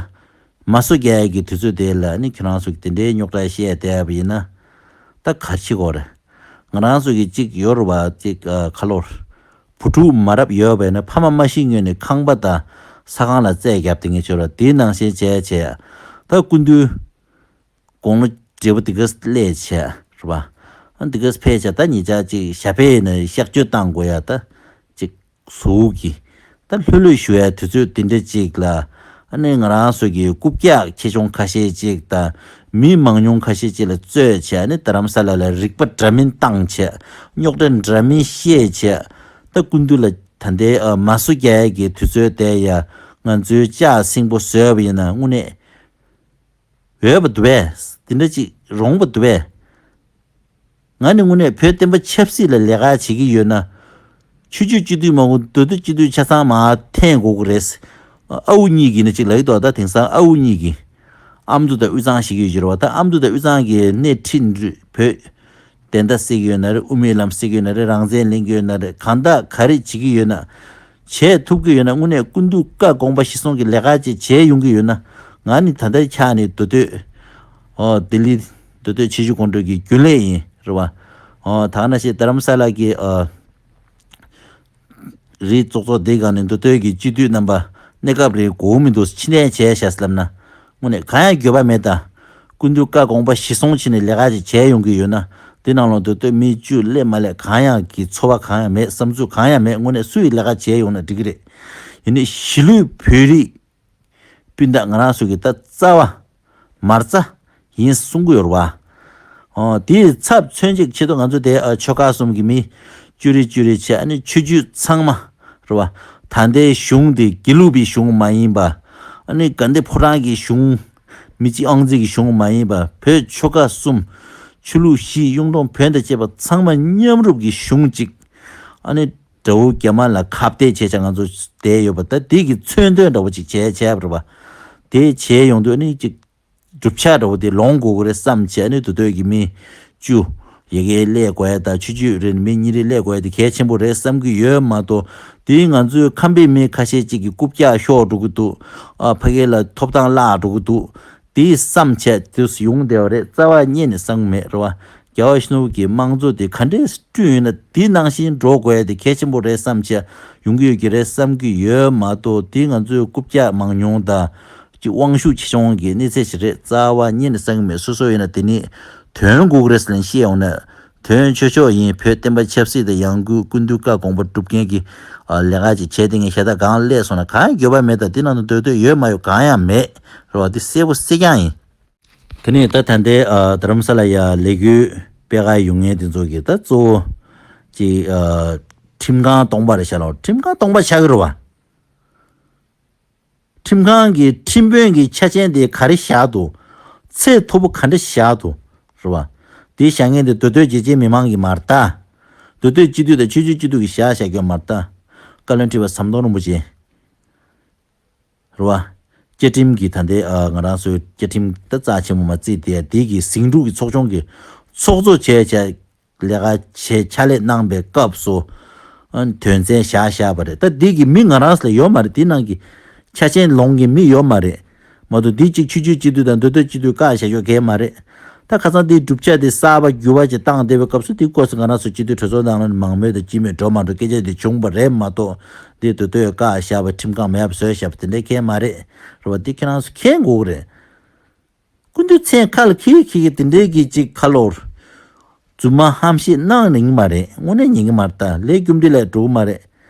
མ་སོ་རྒྱག་ཡས་ཀྱི་དུས་ཚོད་དེ་ལ་ནི་ཁྱེད་རང་ཚོ་གིས་དེ་འདྲའི་རྙོག་དྲ་བཤད་བསྡད་པ་ཡིན་ན། ད་ག་རེ་བྱེད་དགོས་རེད། ང་རང་ཚོ་གི་ཅིག་ཡོད་རེད་བ། ཅིག་ཨ། ཁ་ལོར་བུ་ཕྲུག་མ་རབས་ཡོད་པས་ན། ཕ་མ་མ་ཤི་སྔོན་ནས་ཁང་པ་དང་ས་ཁང་ལ་རྩིས་བརྒྱབ་བསྡད་མཁན་ཅིག་ཡོད་རེད། དེའི་ནང་བཞིན་བྱས་བྱས། ད་སྐུ་མདུན་དགུང་ལོ་བགྲེས་པོ་དེ་ག་སླེབས་བྱས་རེད་བ། ཨ། དེ་ག་ཕེབས་བྱས། ད་ཉེ་ཆར་ཅིག་ཞབས་པད་ནས་གཤགས་བཅོས་བཏང་དགོས་ཡ་ད་ཅིག་ཟུག་གི། ད་ལྷོད་ལྷོད་ཞུ་ཡ་དུས་ཚོད་དེ་འདྲ་ཅིག་ལ། ཨ་ནི་ང་རང་ཚོ་གི་རྐུབ་བཀྱག་ཆེ་ཆུང་ཁ་ཤས་ཅིག་དང་། མི་མང་ཉུང་ཁ་ཤས་ཅིག་ལ་རྩོད་བྱས། ཨ་ནི་རྡ་རམ་ས་ལ་ལ་རིག་པ་འདྲ་མིན་བཏང་བྱས། རྙོག་དྲ་འདྲ་མིན་བཤད་བྱས། ད་སྐུ་མདུན་ལ་ད་ལྟའི། ཨ། མ་སོ་རྒྱག་ཡ་གི་དུས་ཚོད་དེ་ཡ་ང་ཚོའི་ལྕགས་སྲིན་པོ་བཟོས་པ་ཡིན་ན་དངོས་གནས་འོས་པ་འདུག་པས། དེ་འདྲ་ཅིག་རུང་བ་འདུག་པས། ང་ནི་དངོས་གནས་བོད་བསྟན་པ་ཆབ་སྲིད་ལ་ལས་ཀ་བྱེད་ཀྱི་ཡོད་ན། ཆོས་བརྒྱུད་སྤྱི་འཐུས་མ་དགོས། མདོ་སྟོད་སྤྱི་འཐུས་ཆ་ཚང་མར་འཐེན་དགོས་ཀྱི་རེད། ཨ་ཁུ་གཉིས་ཀྱིས་ནི་ཅིག་ལབ་ཀྱི་འདུག་ད་དེང་སང་ཨ་ཁུ་གཉིས་ཀྱིས། ཨ་མདོ་དང་དབུས་གཙང་བཤད་ཀྱི་ཡོད་རེད་བ། ད་ཨ་མདོ་དང་དབུས་གཙང་གི་སྣེ་ཁྲིད་བོད་བདེན་མཐའ་གསལ་གྱི་ཡོད་ན་རེད། དབུ་མའི་ལམ་གསལ་གྱི་ཡོད་ན་རེད། རང་བཙན་ལེན་གྱི་ཡོད་ན་རེད། གང་དག་ག་རེ་བྱེད་ཀྱི་ཡོད་ན། བྱེད་ཐུབ་ཀྱི་ཡོད་ན། དངོས་གནས་སྐུ་མདུན་བཀའ་དགོངས་པ་གཞིར་བཟུང་གི་ལས་ཀ་ཅིག་བྱས་ཡོང་གི་ཡོད་ན། ང་ནི་ད་ལྟའི་ཆ་ནས་མདོ་སྟོད། ཨོ། ལྡི་ལི་མདོ་སྟོད་ཆེ་བཞུགས་ཀོང་སྤྲུལ་གྱི་རྒྱུན་ལས་ཡིན་རེད་བ། ཨོ། ད་ག་ནང་བཞིན་རྡ་རམ་ས་ལ་གི། ཨ། རིགས་ཙོག་ཙོག་འདི་སྒང་ནས་མདོ་སྟོད་ཀྱི་སྤྱི་འཐུས་རྣམ་པ་གནས་སྐབས་རེ་དགོས་མི་འདུག་ཕྱིར་འཐེན་བྱས་བཞག་ཟེར་ལབ་ན། དངོས་གནས་གང་ཡང་འགྱོད་པ་མེད་ད། སྐུ་མདུན་བཀའ་དགོངས་པ་གཞིར་བཟུང་བྱས་ནས་ལས་ཀ་ཅིག་བྱས་ཡོང་གི་ཡོད་ན། དེ་ནང་ལོགས་མདོ་སྟོད་མི་བཅུ་སླེབས་མ་སླེབས་གང་ཡང་གི་ཚོར་བ་གང་ཡང་མེད། བསམ་ཚུལ་གང་ཡང་མེད། དངོས་གནས་སུ་ཡིས་ལས་ཀ་བྱས་ཡོང་ན་འགྲིག་གི་རེད། ཡིན་ནའི་གཞིས་ལུས་བོད་རིགས་སྤུན་ཟླ་ང་རང་ཚོ་གི་ད་རྩ་བ་མ་རྩ་ཡིན་གསུང་གི་ཡོད་རེད་བ། ཨོ། དེའི་ཚབ་མཚོན་ཆེད་ཆེད་དུ་ང་ཚོ་དེ། ཨ། ཆོལ་ཁ་གསུམ་གྱི་མི་བཅུ་རེ་བཅུ་རེ་བྱས། ཨ་ནི་ཆོས་བརྒྱུད་ཚང་མ་རེད་བ། ད་ལྟའི་གཞུང་དེ་དགེ་ལུགས་པའི་གཞུང་མ་ཡིན་པ། ཨ་ནི་དགའ་ལྡན་ཕོ་བྲང་གི་གཞུང་། མི་གཅིག་དབང་འཛིན་གྱི་གཞུང་མ་ཡིན་པ། བོད་ཆོལ་ཁ་གསུམ། ཆོས་ལུགས་བཞི། གཡུང་དྲུང་བོན་དང་བཅས་པ་ཚང་མ་མཉམ་རུབ་ཀྱི་གཞུང་གཅིག་ཨ་ནི་དགྲ་བོ་རྒྱ་དམར་ལ་ཁ་གཏད་བྱས་བྱས་ང་ཚོ་བསྡད་ཡོད་པ། ད་དེ་གི་མཚོན་དོན་འདྲ་བོ་ཅིག་བྱས་བྱས་པ་རེད་བ། དེ་བྱས་ཡོང་དུས་ཨ་ནི་ཅིག་གྲུབ་ཆ་འདྲ་བོ་དེ་ལོངས་དགོས་ཀྱི་རེད་བསམ་བྱས། ཨ་ནི་མདོ་སྟོད་ཀྱི་མི་བཅུ་ཡ་གིར་སླེབས་དགོས་ཡ་དང་། ཆོས་བརྒྱུད་རེ་མི་གཉིས་རེ་སླེབས་དགོས་ཡ་དེ་གལ་ཆེན་པོ་རེད་བསམ་གྱི་ཡོད་མ་གཏོགས། དེའི་ང་ཚོའི་ཁམས་པའི་མི་ཁ་ཤས་ཅིག་གི་རྐུབ་བཀྱག་ཤོར་འགྲོ་གི་འདུག་ཨ། ཕ་གི་ལ་ཐོབ་ཐང་བརླག་འགྲོ་གི་འདུག་དེའི་བསམ་བྱས་དུས་ཡོང་བསྡད་པ་རེད། རྩ་བ་ཉིད་ནས་བསམ་གྱི་མེད་རེད་བ། རྒྱལ་བ་ཡིད་བཞིན་ནོར་བུ་གིས་དམངས་གཙོ་དེ་ག་འདྲས་བསྐྲུན་ཡོད་ན། དེ་ནང་བཞིན་འགྲོ་དགོས་ཡ་དེ་གལ་ཆེན་པོ་རེད་བསམ་བྱས་ཡོང་གི་ཡོད་ཀྱི་རེད་བསམ་གྱི་ཡོད་མ་གཏོགས། དེ་ང་ཚོའི་རྐུབ་བཀྱག་མང་ཉུང་དང་། ཅིག་དབང་ཤུགས་ཆེ་ཆུང་གི་གནས་ཚད་ཞིག་རེད། རྩ་བ་ཉིད་ནས་བསམ་གྱི་མེད། སོ་སོ་ཡིན་ན་དེ་ནི་དོན་དགོས་ཀྱི་རེད་ཟེར་ནས་བཤད་ཡོང་ན། དོན་ཆོས་ཕྱོགས་ཡིན། བོད་བསྟན་པ་ཆབ་སྲིད་དང་ཡང་སྒོས་སྐུ་མདུན་བཀའ་དགོངས་པ་སྒྲུབ་མཁན་གྱི། ཨ། ལས་ཀ་ཅིག་བྱས་དེ་ངས་ཤ་སྟག་གང་སླེབས་སོང་ན་གང་འགྱོད་པ་མེད། ད་དེ་ནང་དུ་འདོད་འདོད་ཡོད་མ་ཡོད་གང་ཡང་མེད་རེད་བ། དེ་གསལ་པོ་གསལ་རྐྱང་ཡིན། དེ་ནས་ད་ད་ལྟའི། ཨ། རྡ་རམ་ས་ལ་ཡ་ལས་འགུལ་སྤེལ་ག་ཡོང་མཁན་དེ་ཚོ་གི་ད་གཙོ་བོ་ཅིག་ཨ། ཁྲིམས་ཁང་སྟོང་པ་རེད་ཤག་ལོ། ཁྲིམས་ཁང་སྟོང་པ་ཆགས་ཀྱི་རེད་བ། ཁྲིམས་ཁང་གི་ཁྲིམས་དཔོན་གྱི་ཆ་རྐྱེན་དེ་ག་རེ་བཞག་འདུག་ཚད་མཐོ་པོ་ག་འདྲ་བཞག་འདུག་རེད་བ། དེ་བཞག་མཁན་དེ་མདོ་སྟོད་རྒྱལ་སྤྱིའི་མི་མང་གིས་མ་རེད་ད། མདོ་སྟོད་སྤྱི་འཐུས་དང་ཆོས་བརྒྱུད་སྤྱི་འཐུས་ཀྱིས་བཞག་བཞག་རྒྱུ་མ་རེད་ད། བཀའ་བློན་ཁྲི་པ་ཟམ་གདོང་རིན་པོ་ཆེ། རེད་བ། བཅའ་ཁྲིམས་ཀྱི་ད་ལྟའི་ཨ་ང་རང་ཚོའི་བཅའ་ཁྲིམས་ད་རྩ་ཆེན་པོ་མ་བརྩིས་ཏེ་དེ་གི་ཟིང་འཁྲུག་གི་ཚོགས་ཆུང་གི་ཚོགས་གཙོ་བྱས་བྱས་ལས་ཀ་བྱས་ཕྱག་ལས་གནང་པའི་སྐབས་སུ་ཨ་དོན་ཚན་བཞག་བཞག་པ་རེད། ད་འདི་གི་མི་ང་རང་ཚོ་ལ་ཡོད་མ་རེད། འདི་ནང་གི་ཆ་ཆེན་ལོང་གི་མི་ཡོད་མ་རེད། མ་གཏོགས་འདི་གཅིག་ཆོས་བརྒྱུད་སྤྱི་འཐུས་དང་མདོ་སྟོད་སྤྱི་འཐུས་བཀག་བཞག་ཡོད་མཁན་མ་རེད། ད་ཁ་སང་འདི་བསྒྲུབ་བྱ་འདི་གསར་པ་འགྱུར་བ་ཅིག་བཏང་བསྡད་པའི་སྐབས་སུ་འདི་སྐོར་སུ་ང་རང་ཚོ་སྤྱི་འཐུས་གྲོས་ཚོགས་ནང་ལ་མང་མོས་དང་སྤྱི་མོས་འགྲོ་མ་འགྲོ་སྐད་ཆ་འདི་བྱུང་བ་རེད་མ་གཏོགས། འདི་མདོ་སྟོད་བཀག་བཞག་པ་ཁྲིམས་ཁང་མེད་པ་བཟོས་བཞག་པ་དེ་འདྲའི་མཁན་མ་རེད། རེད་བ། འདི་ཁྱེད་རང་ཚོ་མཁྱེན་དགོས་ཀྱི་རེད། སྐུ་མདུན་མཚན་ཁ་ལ་འཁྱེར་འཁྱེར་གྱི་དེ་འདྲའི་གི་ཅིག་ཁ་ལོར་རྫུན་མ་ཧམ་བཤད་གནང་ནི་མ་རེད། དངོས་གནས་ཉན་གྱི་མ་རེད། ད་ལས་རྒྱུ་འབྲས་ལས་འགྲོ་གི་མ་རེད།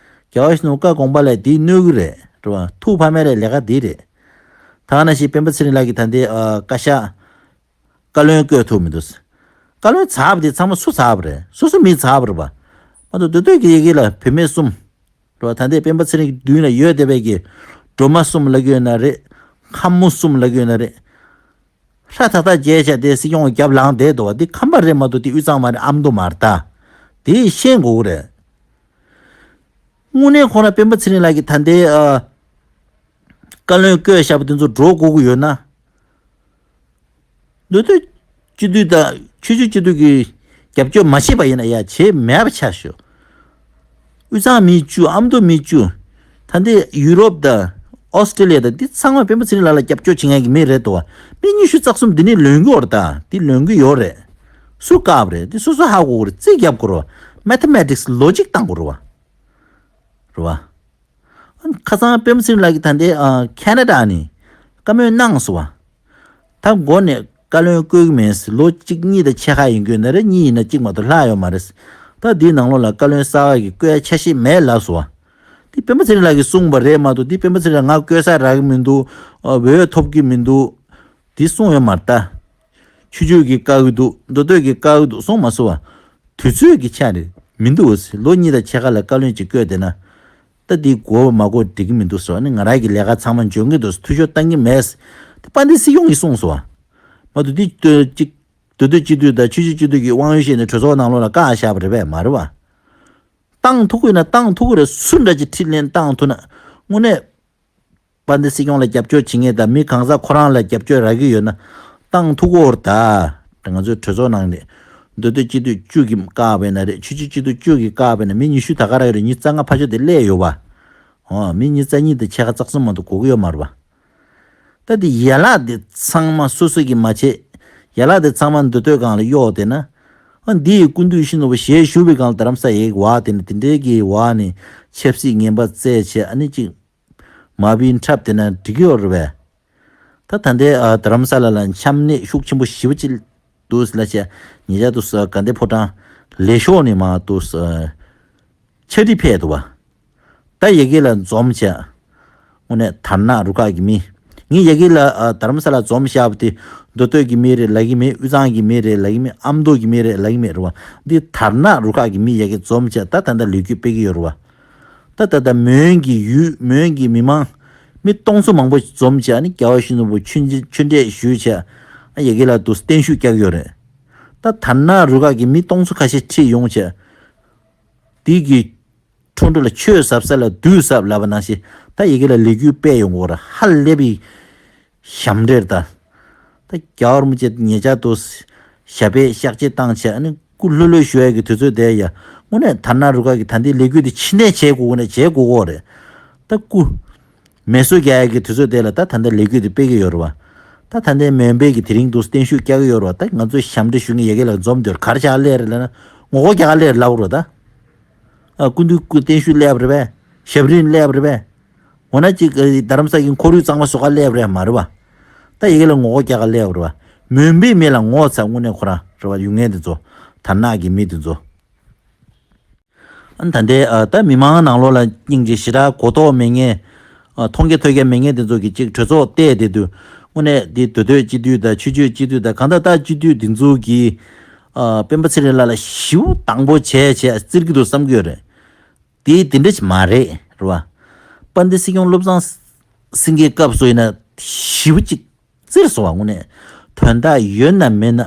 རྒྱལ་བ་ཡིད་བཞིན་ནོར་བུ་བཀའ་དགོངས་པ་ལས་དེའི་གནོད་ཀྱི་རེད། རེད་བ། ཐུགས་ཕམ་མེད་རེད། ལས་ཀ་དེ་རེད། ད་ག་ནང་བཞིན་སྤེན་པ་ཚེ་རིང་ལགས་ཀྱིས་ད་ལྟའི་ཨ་བཀའ་ཤག་བཀའ་བློན་བསྐོས་ཐུབ་མི་འདུག་བཀའ་བློན་ཚར་བ་དེ་ཚང་མ་སུ་ཚར་བ་རེད། སོ་སོ་མི་ཚར་བ་རེད་པ། མ་གཏོགས་མདོ་སྟོད་ཀྱི་ཡ་གི་ལ་བུད་མེད་གསུམ། རེད་བ། ད་ལྟའི་སྤེན་པ་ཚེ་རིང་གི་མདུན་ལ་ཡོད་བསྡད་པའི་གི་སྒྲོལ་མ་གསུམ་ལབ་ཀྱི་ཡོད་ན་རེད། ཁམས་མོ་གསུམ་ལབ་ཀྱི་ཡོད་ན་རེད། ཧྲ་ཐག་ཐག་བྱས་བྱས་དེ་སྲིད་སྐྱོང་རྒྱབ་ལངས་བསྡད་འདུག་བ། འདི་ཁམས་པ་རེད་མ་གཏོགས་འདི་དབུས་གཙང་མ་རེད། ཨ་མདོ་མ་རེད་ད། དེ་ཤེས་དགོས་ཀྱི་རེད། དངོས་གནས་ཁོ་རང་སྤེན་པ་ཚེ་རིང་ལགས་ཀྱིས་ད་ལྟའི་ཨ་བཀའ་བློན་བསྐོས་བཞག་པ་དེ་ཚོ་འགྲོ་དགོས་ཀྱི་ཡོད་ན། མདོ་སྟོད་སྤྱི་འཐུས་དང་ཆོས་བརྒྱུད་སྤྱི་འཐུས་ཀྱི་རྒྱབ་སྐྱོར་མ་བྱས་པ་ཡིན་ན་ཡ་བྱས་མེད་པ་ཆགས་ཤོག་དབུས་གཙང་མི་བཅུ། ཨ་མདོ་མི་བཅུ། ད་ལྟའི་ཡུ་རོབ་དང་ཨོ་སི་ཀྲི་ལི་ཡ་དང་འདི་ཚང་མ་སྤེན་པ་ཚེ་རིང་ལགས་ལ་རྒྱབ་སྐྱོར་བྱེད་མཁན་གྱི་མི་རེད་དོ། མི་ཉི་ཤུ་རྩ་གསུམ་འདི་ནས་ལོན་གྱི་ཡོད་རེད་ད། འདི་ལོན་གྱི་ཡོད་རེད། སུ་བཀག་པ་རེད། འདི་སོ་སོ་ཧ་གོ་གི་རེད། རྩིས་རྒྱབ་དགོས་རེད་བ། མེ་ཐེ་མེ་ཊིག་སི་ལོ་ཇིག་བཏང་དགོས་རེད་བ། རེད་བ། ཁ་སང་སྤེན་པ་ཚེ་རིང་ལགས་ཀྱིས་ད་ལྟའི་ཨ་ཁེ་ན་ཌ་ནས་བཀའ་མོལ་གནང་སོང་བ། ད་འགོ་ནས་བཀའ་བློན་བསྐོ་གི་མེད། ལོ་གཅིག་གཉིས་དང་ཕྱེད་ཀ་ཡིན་དགོས་ན་རེད། གཉིས་ཡིན་ན་གཅིག་མ་གཏོགས་ལྷག་ཡོད་མ་རེད། ད་འདིའི་ནང་ལོགས་ལ་བཀའ་བློན་གསར་པ་གི་བསྐོ་ཡ་འཆར་གཞི་མེད་ལབ་སོང་བ། འདི་སྤེན་པ་ཚེ་རིང་ལགས་ཀྱིས་གསུངས་པ་རེད་མ་གཏོགས་འདི་སྤེན་པ་ཚེ་རིང་ལགས་ང་བསྐོ་ས་རག་གི་མི་འདུག་འོས་ཐོབ་ཀྱི་མི་འདུག་འདི་གསུངས་ཡོད་མ་རེད་ད། ཆོས་བརྒྱུད་ཀྱིས་བཀག་གི་འདུག་མདོ་སྟོད་ཀྱིས་བཀག་གི་འདུག་གསུངས་མ་སོང་བ། དུས་ཚོད་ཀྱི་ཆ་ནས་མི་འདུག་ལོ་གཉིས་དང་ཕྱེད་ཀ་ལ་བཀའ་བློན་གཅིག་བསྐོས་བསྡད་ན། ད་འདི་དགོས་པ་མ་དགོས་འགྲིག་གི་མི་འདུག་ཟེར་བ་ནི་ང་རང་གི་ལས་ཀ་ཚང་མ་འཇོན་གྱི་འདུག་འཐུས་ཤོར་བཏང་གི་མེད། དེ་དཔལ་ལྡན་སྲིད་སྐྱོང་གིས་གསུངས་སོང་བ། མ་གཏོགས་འདི་ལྟོས་གཅིག་མདོ་སྟོད་སྤྱི་འཐུས་དང་ཆོས་བརྒྱུད་སྤྱི་འཐུས་ཀྱི་དབང་ཡོད་བཤད་ནས་གྲོས་ཚོགས་ནང་ལོགས་ལ་བཀག་བཞག་པ་རེད་པས་མ་རེད་བ། བཏང་ཐུབ་ཀྱི་ཡོད་ན་བཏང་ཐུབ་ཀྱི་རེད། སུ་འདྲ་ཅིག་ཁྲིད་ལེན་བཏང་ཐུབ་ན་དངོས་གནས། དཔལ་ལྡན་སྲིད་སྐྱོང་ལ་རྒྱབ་སྐྱོར་བྱེད་མཁན་དང་མི་གང་ཟག་ཁོ་རང་ལ་རྒྱབ་སྐྱོར་རག་གི་ཡོད་ན་བཏང་ཐུབ་ཀྱི་ཡོད་རེད་ད། ང་ཚོའི་གྲོས་ཚོགས་ནང་ནས་མདོ་སྟོད་སྤྱི་འཐུས་བཅུ་གིས་བཀག་པ་ཡིན་ན་རེད། ཆོས་བརྒྱུད་སྤྱི་འཐུས་བཅུ་གིས་བཀག་པ་ཡིན་ན་མི་ཉི་ཤུ་ད་ག་རག་ཡོད་རེད། ཉི་ཤུ་རྩ་ལྔ་ཕར་ཕྱོགས་དེ་སླེབས་ཡོད་པ། འོ་མི་ཉི་ཤུ་རྩ་གཉིས་དང་ཕྱེད་ཀ་རྩ་གསུམ་མ་གཏོགས་དགོས་ཀྱི་ཡོད་མ་རེད་པ། ད་དེ་ཡན་ལག་དེ་ཚང་མ་སོ་སོ་གིས་མ་བྱེད། ཡན་ལག་དེ་ཚང་མ་མདོ་སྟོད་སྒང་ལ་གཡོག་དེ་ན། ཨ་འདི་ཡི་སྐུ་མདུན་ཡིད་བཞིན་ནོར་བུ་ཞལ་བཞུགས་པའི་སྒང་ལ་རྡ་རམ་ས་ཡའི་བ་དེ་ནི་དེ་འདྲའི་གི་བ་ནི་ཆབ་སྲིད་ངན་པ་རྩད་བྱས་ཨ་ནི་ཅིག་མ་བིན་འཁྲབ་དེ་ན་འགྲིག་གི་ཡོད་རེད་པས། ད་ད་ལྟའི་ཨ་རྡ་རམ་ས་ལ་ལ་མཉམ་གནས་ཤུགས་ཆེན་པོ་ཞེ་པོ་ཅིག་འདུག་ལ་བྱས་ཉེ་ཆར་དུ་ས་དགའ་ལྡན་ཕོ་བྲང་ལས་ཤོག་ནས་མ་འདུག་ས་ཕྱག་བྲིས་ཕེབས་འདུག་བ། ད་ཡ་གི་ལ་འཛོམས་བྱས། དངོས་གནས་དར་ནག་རུ་ཁག་གི་མི། ངས་ཡ་གི་ལ་ཨ་རྡ་རམ་ས་ལ་འཛོམས་བཞག་པ་དེ་མདོ་སྟོད་ཀྱི་མི་རེད་ལབ་ཀྱི་མེད། དབུས་གཙང་གི་མི་རེད་ལབ་ཀྱི་མེད། ཨ་མདོ་གི་མི་རེད་ལབ་ཀྱི་མེད་རེད་བ། འདི་དར་ནག་རུ་ཁག་གི་མི་ཡ་གི་འཛོམས་བྱས་ད་ད་ལྟ་ལས་འགུལ་སྤེལ་གྱི་ཡོད་རེད་བ། ད་ད་ལྟ་མོན་གྱི་ཡུལ་མོན་གྱི་མི་མང་མི་སྟོང་ཚོ་མང་པོ་འཛོམས་བྱས་ཨ་ནི་རྒྱལ་བ་ཡིད་བཞིན་ནོར་བུ་ཆོས་འབྲེལ་ཞུས་བྱས་ཨ་ཡ་གི་ལ་དུ་བརྟན་བཞུགས་བསྐྱལ་གྱི་ཡོད་རེད། ད་དར་ནག་རུ་ཁག་གི་མི་སྟོང་ཚོ་ཁ་ཤས་ཁྲིད་ཡོང་བྱས། དེ་གི་ཁྲོན་ཁྲོ་ལ་ཆོས་ཟབ་ས་ལ་བདུད་ཟབ་ལབ་པ་ནང་བཞིན་ད་ཡ་གི་ལ་ལས་འགུལ་སྤེལ་ཡོང་གི་ཡོད་རེད། ཧ་ལས་པའི་ཞབས་འདྲེན་ད། ད་རྒྱལ་བ་རིན་པོ་ཆེ་ཉེ་ཆར་དུ་ཞབས་པད་གཤགས་བཅོས་བཏང་བྱས་ཨ་ནི་སྐུ་ལྷོད་ལྷོད་ཞུ་ཡ་གི་དུས་ཚོད་དེ་ཡ། དངོས་གནས་དར་ནག་རུ་ཁག་གི་ད་ལྟའི་ལས་འགུལ་དེ་ཕྱི་ནས་བྱེད་དགོས་ཀྱི་ན་བྱེད་དགོས་ཀྱི་རེད། ད་སྐུ་མེ་གསོད་རྒྱག་ཡ་གི་དུས་ཚོད་དེ་ལ་ད་ད་ལྟ་ལས་འགུལ་དེ་སྤེལ་གྱི་ཡོད་རེད་བ། ད་ད་ལྟའི་མོན་པའི་གི་དེ་རིང་དུ་བརྟན་བཞུགས་བསྐྱལ་གྱི་ཡོད་རེད་བ། ད་ང་ཚོ་ཞབས་འདྲེན་ཞུ་མཁན་ཡ་གི་ལ་འཛོམས་དུས་ག་རེ་བྱ་ག་སླེབས་རེད་ལབ་ན་ངོ་རྒོལ་རྒྱག་ག་སླེབས་རེད་ལབ་དགོས་རེད་ད། ཨ་སྐུ་མདུན་སྐུ་བརྟན་བཞུགས་སླེབས་རེད་པས། ཞབས་རིམ་སླེབས་རེད་པས། འོ་ན་ཅིག་ཨ་རྡ་རམ་ས་གི་ཁོར་ཡུག་གཙང་མ་བཟོ་ག་སླེབས་རེད་མ་རེད་བ། ད་ཡ་གི་ལ་ངོ་རྒོལ་རྒྱག་ག་སླེབས་རེད་བ། མོན་པའི་མི་ལ་ངོ་ཚ་དངོས་གནས་ཁོ་རང་རེད་བ། ཡུལ་ངན་དེ་ཚོ་དར་ནག་གི་མི་དེ་ཚོ། ཨ་ད་ལྟའི་ཨ་ད་མི་མང་ནང་ལོགས་ལ་སྙིང་རྗེ་ཞེ་དྲག་གོ་རྟོགས་མེད་མཁན། ཨ་མཐོང་རྒྱ་ཐོས་རྒྱ་མེད་མཁན་དེ་ཚོ་གི་ཅིག་གྲོས་ཚོགས་བལྟས་བསྡད་དུས་དངོས་གནས་འདི་མདོ་སྟོད་སྤྱི་འཐུས་དང་ཆོས་བརྒྱུད་སྤྱི་འཐུས་དང་གང་ལྟར་ད་སྤྱི་འཐུས་འདི་ཚོ་གི་ཨ་སྤེན་པ་ཚེ་རིང་ལགས་ལ་ཞེ་པོ་དང་པོ་བྱས་བྱས་བཙིར་གྱི་འདུག་བསམ་གྱི་ཡོད་རེད། དེ་དེ་འདྲ་ཞིག་མ་རེད་རེད་བ། དཔལ་ལྡན་སྲིད་སྐྱོང་བློ་བཟང་སེང་གེའི་སྐབས་སུ་ཡིན་ན་ཞེ་པོ་ཅིག་བཙིར་སོང་བ་དངོས་གནས་དོན་དག་ཡོད་ན་མེད་ན་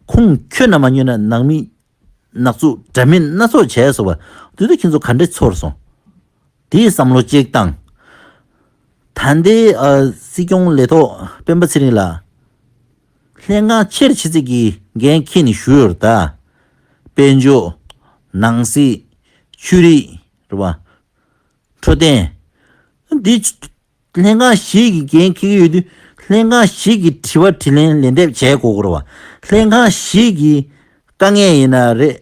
ཁུངས་འཁྱོལ་ན་མ་འཁྱོལ་ན་ནང་མི། ནག་འཛུགས་འདྲ་མིན་སྣ་ཚོགས་བྱས་སོང་བ། དེ་དུས་ཁྱེད་ཚོ་ག་འདྲས་ཚོར་སོང་། དེའི་བསམ་བློ་གཅིག་བཏང་། ད་ལྟའི་ཨ་སྲིད་སྐྱོང་ལས་ཐོག་སྤེན་པ་ཚེ་རིང་ལགས། ལྷན་ཁང་ཆེར་ཆེ་ཚིག་གི་འགན་འཁྱེར་ནས་བཞུགས་ཡོད་རེད་ད། དཔལ་འབྱོར། ནང་སྲིད། ཆོས་རིག་རེད་བ། འཕྲོད་བསྟེན། འདི་ལྷན་ཁང་བཞི་གི་འགན་འཁྱེར་གྱི་ཡོད་དུས། ལྷན་ཁང་བཞི་གི་དྲི་བ་དྲིས་ལན་ལན་འདེབས་བྱེད་དགོས་ཀྱི་རེད་བ། ལྷན་ཁང་བཞི་གི་དཀའ་ངལ་ཡིན་ན་རེད།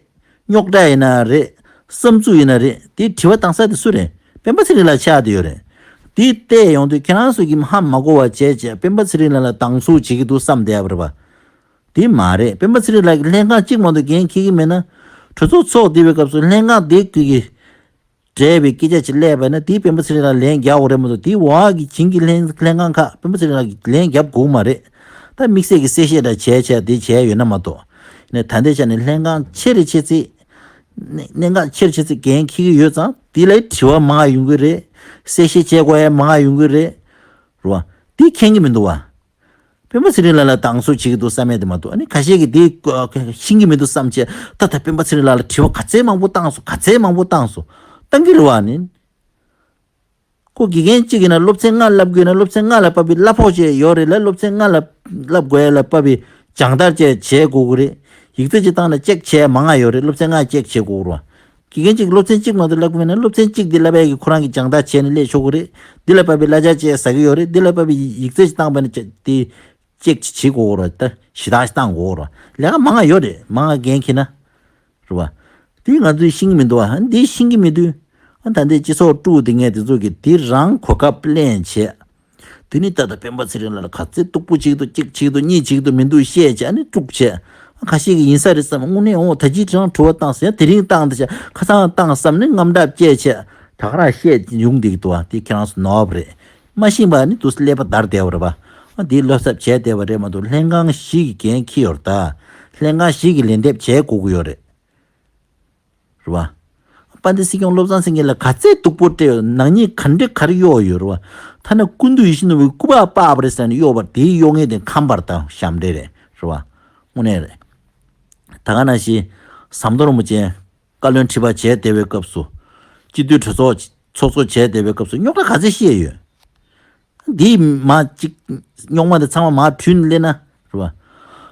རྙོག་དྲ་ཡིན་ན་རེད། བསམ་ཚུལ་ཡིན་ན་རེད། དེ་དྲི་བ་བཏང་ས་དེ་སུ་རེད། སྤེན་པ་ཚེ་རིང་ལགས་ཆགས་བསྡད་ཡོད་རེད། དེ་བལྟས་ཡོང་དུས་ཁྱེད་རང་ཚོ་གིས་ཧ་མ་གོ་བ་བྱས་བྱས་སྤེན་པ་ཚེ་རིང་ལགས་ལ་སྡང་ཟུག་བྱེད་ཀྱི་འདུག་བསམ་བསྡད་ཡོད་རེད་བ། དེ་མ་རེད། སྤེན་པ་ཚེ་རིང་ལགས་ཀྱིས་ལྷན་ཁང་གཅིག་མ་གཏོགས་འགན་འཁྱེར་གྱི་མེད་ན། གྲོས་ཚོགས་ཚོགས་བསྡད་པའི་སྐབས་སུ་ལྷན་ཁང་དེ་གི་འབྲེལ་བའི་སྐད་ཆ་ཅིག་སླེབས་པ་ན། དེ་སྤེན་པ་ཚེ་རིང་ལགས་ལན་རྒྱག་དགོས་རེད་མ་གཏོགས། དེ་འོག་གི་བྱིངས་ཀྱི་ལྷན་ལྷན་ཁང་ཁག་སྤེན་པ་ཚེ་རིང་ལགས་ཀྱིས་ལན་རྒྱབ་དགོས་མ་རེད། ད་དམིགས་བསལ་གྱི་གསལ་བཤད་འདྲ་བྱས་བྱས་དེ་བྱས་ཡོད་ན་མ་གཏོགས། ནས་ད་ལྟའི་ཆ་ནས་ལྷན་ཁང་ཆེ་རེ་ཆེ་ཚིག་ལྷན་ཁང་ཆེ་རེ་ཆེ་ཚིག་འགན་འཁྱེར་གྱི་ཡོད་ཙང་། དེ་ལ་དྲི་བ་མང་ཡོང་གི་རེད། གསལ་བཤད་བྱེད་དགོས་ཡ་མང་ཡོང་གི་རེད། རེད་བ། དེ་མཁྱེན་གྱི་མི་འདུག་བ། སྤེན་པ་ཚེ་རིང་ལགས་ལ་སྡང་ཟུག་བྱེད་ཀྱི་འདུག་བསམ་ཡས་དེ་མ་གཏོགས། ཨ་ནི་ཁ་ཤས་ཀྱིས་དེ་ཤེས་ཀྱི་མི་འདུག་བསམ་བྱས། ད་ལྟ་སྤེན་པ་ཚེ་རིང་ལགས་ལ་དྲི་བ་ག་ཚད་མང་པོ་བཏང་སོང་། ག་ཚད་མང་པོ་བཏང་སོང་། བཏང་གི་རེད་བ་ནི། ཁོ་དགེ་རྒན་གཅིག་ཡིན་ན་སློབ་ཚན་ལྔ་བསླབ་དགོས་ན། སློབ་ཚན་ལྔ་ལ་བབས་པའི་གླ་ཕོགས་བཅས་ཡོད་རེད་ལ། སློབ་ཚན་ལྔ་ལ་བསླབ་དགོས་ཡ་ལ་བབས་པའི་སྦྱང་བརྡར་བཅས་བྱེད་དགོས་ཀྱི་རེད། ཡིག་ཚད་ཅིག་བཏང་ན་ཅེག་བྱས་མང་ང་ཡོད་རེད། སློབ་ཚན་ལྔ་ཅེག་བྱེད་དགོས་ཀྱི་རེད་བ། དགེ་རྒན་གཅིག་སློབ་ཚན་གཅིག་མ་གཏོགས་བསླབ་ཀྱི་མེད་ན། སློབ་ཚན་གཅིག་འདི་བསླབ་ཡས་ཀྱི་ཁོ་རང་གི་སྦྱང་བརྡར་བྱས་ནས་སླེབས་ཆོག་གི་རེད། འདི་ལ་བབས་པའི་གླ་ཆ་བཅས་ཟ་གི་ཡོད་རེད། འདི་ལ་བབས་པའི་ཡིག་ཚད་ཅིག་བཏང་པ་ན་ཅེག་དེ་ཅེག་ཅིག་བྱེད་དགོས་རེད། ད་ཞེ་དྲག་ཅིག་བཏང་དགོས་རེད། ལས་ཀ་མང་ང་ཡོད་རེད། མང་ང་འགན་འཁྱེར་ན། རེད་བ། དེ་ང་ཚོས་ཤེས་ཀྱི་མི་འདུག་བ། འདི་ཤེས་ཀྱི་མི་འདུག་ཨ་ད་ལྟའི་སྤྱི་ཚོགས་དཀྲུག་བསྡད་མཁན་དེ་ཚོ་གིས་དེ་རང་གོ་སྐབས་ལེན་བྱས། དེ་ནི་ད་ལྟ་སྤེན་པ་ཚེ་རིང་ལགས་ལ་ག་ཚད་སྡུག་པོ་བྱེད་ཀྱི་འདུག་གཅིག་བྱེད་ཀྱི་འདུག་གཉིས་བྱེད་ཀྱི་འདུག་མི་འདུག་བཤད་བྱས། ཨ་ནི་དཀྲུགས་བྱས། ཁ་ཤས་ཀྱིས་ཡིན་ས་རེད་བསམ། དངོས་གནས་འོ་ད་ཅི་རང་དྲི་བ་བཏང་ཟེར། དེ་རིང་བཏང་དེ་བྱས། ཁ་སང་བཏང་བསམ་ནས་དངངས་སྐྲག་སྐྱེས་བྱས། ད་ག་རང་བཤད་ཡོང་བསྡད་ཀྱི་འདུག་བ། དེ་ཁྱེད་རང་ཚོ་ནོར་བ་རེད། མ་ཤེས་པ་ནི་དུས་ཀླད་པ་འདར་བསྡད་པ་རེད་བ། ཨ་འདི་བློ་འཚབ་བྱས་བསྡད་པ་རེད་མ་གཏོགས། ལྷན་ཁང་བཞི་གི་འགན་འཁྱེར་ཡོད་རེད་ད། ལྷན་ཁང་བཞི་གི་ལན་འདེབས་བྱེད་དགོས་ཀྱི་ཡོད་རེད། རེད་བ། དཔལ་ལྡན་སྲིད་སྐྱོང་བློ་བཟང་སེང་གེ་ལ་ག་ཚད་སྡུག་པོ་སྤྲད་ཡོད། ནག་ཉེས་ག་འདྲ་ག་རེ་གཡོགས་ཡོད་རེད་བ། ཐ་ན་སྐུ་མདུན་ཡིད་བཞིན་ནོར་བུའི་སྐུ་པར་པགས་པ་རེད་ཟེར་ནས་གཡོགས་པ་དེའི་གཡོག་ངེས་དེ་ཁམས་པ་རེད་ད། ཞབས་འདྲེན་རེད། རེད་བ། དངོས་གནས་རེད། ད་ག་ནང་བཞིན་ཟམ་གདོང་རིན་པོ་ཆེ་བཀའ་བློན་ཁྲི་པ་བྱས་བསྡད་པའི་སྐབས་སུ། སྤྱི་འཐུས་གྲོས་ཚོགས་ཚོགས་གཙོ་བྱས་བསྡད་པའི་སྐབས་སུ་རྙོག་དྲ་ག་ཚད་བཤད་ཡོད། འདིས་མ་གཅིག་རྙོག་མ་འདི་ཚང་མ་མར་བྲུས་ནས་སླེབས་ན། རེད་བ།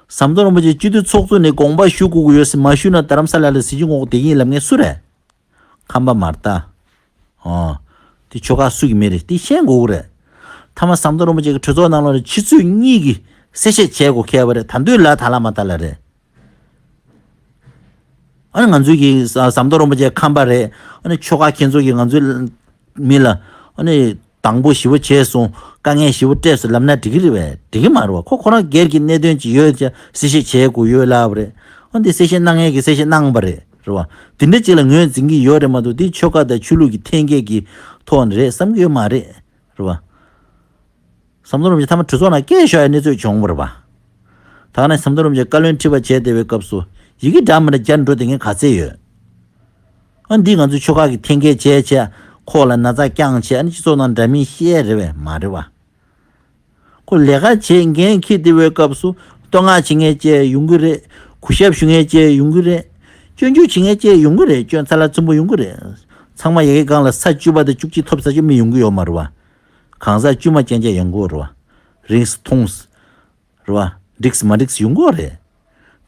ཟམ་གདོང་རིན་པོ་ཆེ་སྤྱི་འཐུས་ཚོགས་གཙོ་ནས་དགོངས་པ་ཞུ་དགོས་ཀྱི་ཡོད་ཟེར། མ་ཞུས་ན་རྡ་རམ་ས་ལ་ལ་གཟི་བརྗིད་ངོ་རྒོལ་བསྡད་ཀྱི་ཡིན་ལབ་མཁན་སུ་རེད། ཁམས་པ་མ་རེད་ད། ཨོ། དེ་ཆོལ་ཁ་སུ་གི་མི་རེད། དེ་ཤེས་དགོས་ཀྱི་རེད། མཐའ་མ་ཟམ་གདོང་རིན་པོ་ཆེ་གི་གྲོས་ཚོགས་ནང་ལོགས་ལ་ཕྱི་ཚུལ་གཉིས་ཀྱི་གསལ་བཤད་བྱེད་དགོས་ཁེལ་བ་རེད། ད་དུས་ལ་ད་ལ་མ་ད་ལ་རེད། ཨ་ནི་ང་ཚོའི་གི་ཟ་ཟམ་གདོང་རིན་པོ་ཆེ་ཁམས་པ་རེད། ཨ་ནི་ཆོལ་ཁ་ཁྱེད་ཚོ་གིས་ང་ཚོའི་མི་ལ་ཨ་ནི་སྡང་པོ་ཞེ་པོ་བྱས་སོང་། དཀའ་ངལ་ཞེ་པོ་སྤྲད་སོང་ལབ་ན་འགྲིག་གི་རེད་པས། འགྲིག་གི་མ་རེད་བ། ཁོ་ཁོ་རང་སྒེར་གྱི་གནད་དོན་ཅིག་ཡོད་ཙང་གསལ་བཤད་བྱེད་དགོས་ཡོད་ལབ་པ་རེད། ཨ་འདི་གསལ་བཤད་གནང་མཁན་གྱིས་གསལ་བཤད་གནང་པ་རེད། རེད་བ། དེ་འདྲ་ཅིག་ལ་ངོས་འཛིན་གྱི་ཡོད་རེད་མ་གཏོགས། འདི་ཆོལ་ཁ་དང་ཆོས་ལུགས་ཀྱི་འཐེན་འཁྱེར་གྱི་ཐོག་ནས་རེད་བསམ་གྱི་ཡོད་མ་རེད། རེད་བ། ཟམ་གདོང་རིན་པོ་ཆེ་མཐའ་མ་གྲོས་ཚོགས་ནང་སྐད་ཤོར་ཡ་གནས་ཚུལ་བྱུང་བ་རེད་པ། ད་ག་ནས་ཟམ་གདོང་རིན་པོ་ཆེ་བཀའ་བློན་ཁྲི་པ་བྱས་བསྡད་པའི་སྐབས་སུ་ཡི་གེ་འདྲ་མི་འདྲ་རྒྱག་འགྲོ་བསྡད་མཁན་ག་ཚད་ཡོད། ཨ་འདི་ང་ཚོའི་ཆོལ་ཁ་གི་འཐེན་འཁྱེར་བྱས་བྱས། ཁོག་ལ་ན་ཚ་བརྐྱངས་བྱས། ཨ་ནི་སྤྱི་ཚོགས་ནང་འདྲ་མིན་བཤད་རེད་པས་མ་རེད་པ། ཁོ་ལས་ཀ་བྱེད་འགན་འཁྱེར་བསྡད་པའི་སྐབས་སུ་བསྟོད་བསྔགས་བྱེད་མཁན་བཅས་ཡོང་གི་རེད། གུས་ཞབས་ཞུ་མཁན་བཅས་ཡོང་གི་རེད། སྐྱོན་བརྗོད་བྱེད་མཁན་བཅས་ཡོང་གི་རེད། སྐྱོན་ཚ་ལ་ཚིམ་པོ་ཡོང་གི་རེད། ཚང་མ་ཡ་གི་སྒང་ལ་ས་བཅུ་པ་དང་བཅུ་གཅིག་ཐོབ་ས་ཅིག་མི་ཡོང་གི་ཡོད་མ་རེད་པ། གང་ཟག་དཀྱུས་མ་ཅན་ཅན་ཡོང་གི་རེད་པ། རིང་ཐུང་། རེད་པ། འགྲིག་མ་འགྲིག་ཡོང་གི་རེད།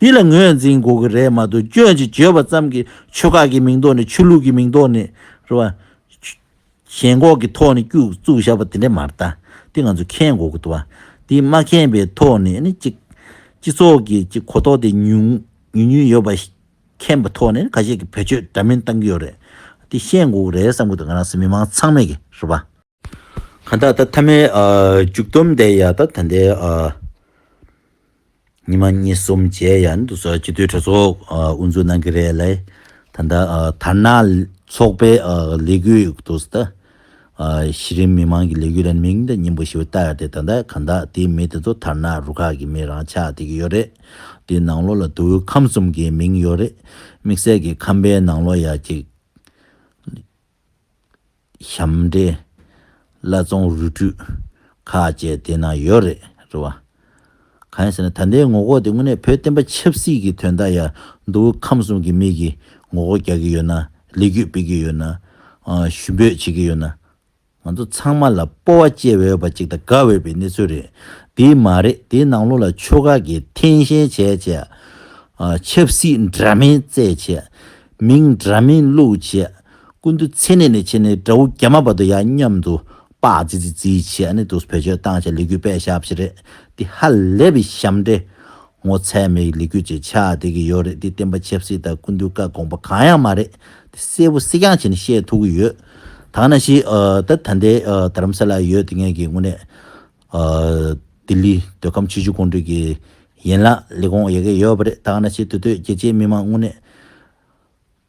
འདི་ལ་ངོས་འཛིན་དགོས་ཀྱི་རེད་མ་གཏོགས། སྐྱོན་ཅིག་བརྗོད་པ་ཙམ་གྱིས་ཆོལ་ཁ་གི་མིང་ཐོག་ནས། ཆོས་ལུགས་ཀྱི་མིང་ཐོག་ནས། རེད་པ། ཞེན་ཁོག་གི་ཐོག་ནས་སྐྱུག་བཙུགས་བཞག་པ་དེ་འདྲ་མ་རེད་ད། དེ་ང་ཚོས་མཁྱེན་དགོས་ཀྱི་འདུག་པ། དེ་མ་མཁྱེན་པའི་ཐོག་ནས་ནི་གཅིག་སྤྱི་ཚོགས་ཀྱི་གཅིག་གོ་རྟོགས་དེ་ཉུང་ཉུང་ཉུང་ཡོད་པ་མཁྱེན་པའི་ཐོག་ནས་ཁ་ཤས་ཀྱིས་བེད་སྤྱོད་འདྲ་མིན་བཏང་གི་ཡོད་རེད། དེ་ཤེས་དགོས་ཀྱི་རེད་བསམ་གྱི་འདུག་ང་རང་ཚོ་མི་མང་ཚང་མས་ཀྱི་རེད་པ། གང་ལྟར་ད་མཐའ་མའི་ཨ་མཇུག་སྡོམ་དེ་ཡ་ད་ད་ལྟའི་ཨ་ཉི་མ་གཉིས་གསུམ་རྗེས་ཡ་ནི་འདུག་སེ་སྤྱི་འཐུས་གྲོས་ཚོགས་ཨ་དབུ་འཛུགས་གནང་གི་རེད་ལ། ད་ལྟ་ཨ་དར་ནག་ཚོགས་པའི་ཨ་ལས་འགུལ་འདུག་སེ་ད། ཨ་གཞི་རིམ་མི་མང་གི་ལས་འགུལ་ལ་མིང་དང་སྙིང་པོ་ཞིག་བཏགས་ཏེ། ད་ལྟ་གང་ལྟར་དེའི་མི་དེ་ཚོ་དར་ནག་རུ་ཁག་གི་མི་རང་ཆགས་བསྡད་ཀྱི་ཡོད་རེད། དེའི་ནང་ལོགས་ལ་མདོ་དབུས་ཁམས་གསུམ་གྱི་མིང་ཡོད་རེད། དམིགས་བསལ་གྱི་ཁམས་པའི་ནང་ལོགས་ཡ་ཅིག་ཞབས་འདྲེན། བླ་བཙོང་རུ་ཁྲུས་ཁག་བཅས་དེ་ན་ཡོད་རེད། རེད་བ། གང་ཡིན་ཟེར་ན་ད་ལྟའི་ངོ་རྒོལ་དེ་དངོས་གནས་བོད་བསྟན་པ་ཆབ་སྲིད་ཀྱི་དོན་དག་ཡ་མདོ་དབུས་ཁམས་གསུམ་གྱི་མི་གིས་ངོ་རྒོལ་རྒྱག་གི་ཡོད་ན། ལས་འགུལ་སྤེལ་གྱི་ཡོད་ན། ཨ་ཞུ་འབོད་བྱེད་ཀྱི་ཡོད་ན། ང་ཚོ་ཚང་མ་ལ་སྤོབས་པ་སྐྱེ་འོས་པ་ཅིག་དང་དགའ་འོས་པའི་གནས་ཚུལ་རེད། དེ་མ་རེད། དེའི་ནང་ལོགས་ལ་ཆོལ་ཁ་གི་འཐེན་ཤན་བྱས་བྱས། ཨ། ཆབ་སྲིད་འདྲ་མིན་རྩེད་བྱས། མིང་འདྲ་མིན་བླུགས་བྱས། སྐུ་མདུན་མཚན་ནས་ནས་བྱས་ནས་དགྲ་བོ་རྒྱ་མ་བར་དུ་ཡར་མཉམ་དུ་པགས་ཙི་ཙི་ཙི་བྱས། ཨ་ནི་འདུག་བེད་སྤྱོད་བཏང་བྱས་ལས་འགུལ་སྤེལ་བཞག་པ་ཞིག་རེད། དེ་ཧ་ལས་པའི་ཞབས་འདྲེན། ངོ་ཚ་མེད་ལས་འགུལ་ཅིག་ཆགས་བསྡད་ཀྱི་ཡོད་རེད། འདི་བསྟན་པ་ཆབ་སྲིད་དང་སྐུ་མདུན་བཀའ་དགོངས་པ་གང་ཡང་མ་རེད། དེ་གསལ་པོ་གསལ་རྐྱང་བྱས་ནས་བཤད་ཐུབ་ཀྱི་ཡོད། ད་ནང་བཞིན་ཨ་ད་ད་ལྟའི་ཨ་རྡ་རམ་ས་ལ་ཡོད་དེ་ངེད་ཀྱི་དངོས་གནས་ཨ་ལྡི་ལི་མདོ་ཁམས་ཆུ་བཞི་སྒང་དྲུག་གི་ཡན་ལག་ལས་ཁུངས་ཡ་གི་ཡོད་པ་རེད། ད་ནང་བཞིན་དེ་དུས་རྒྱལ་སྤྱིའི་མི་མང་དངོས་གནས་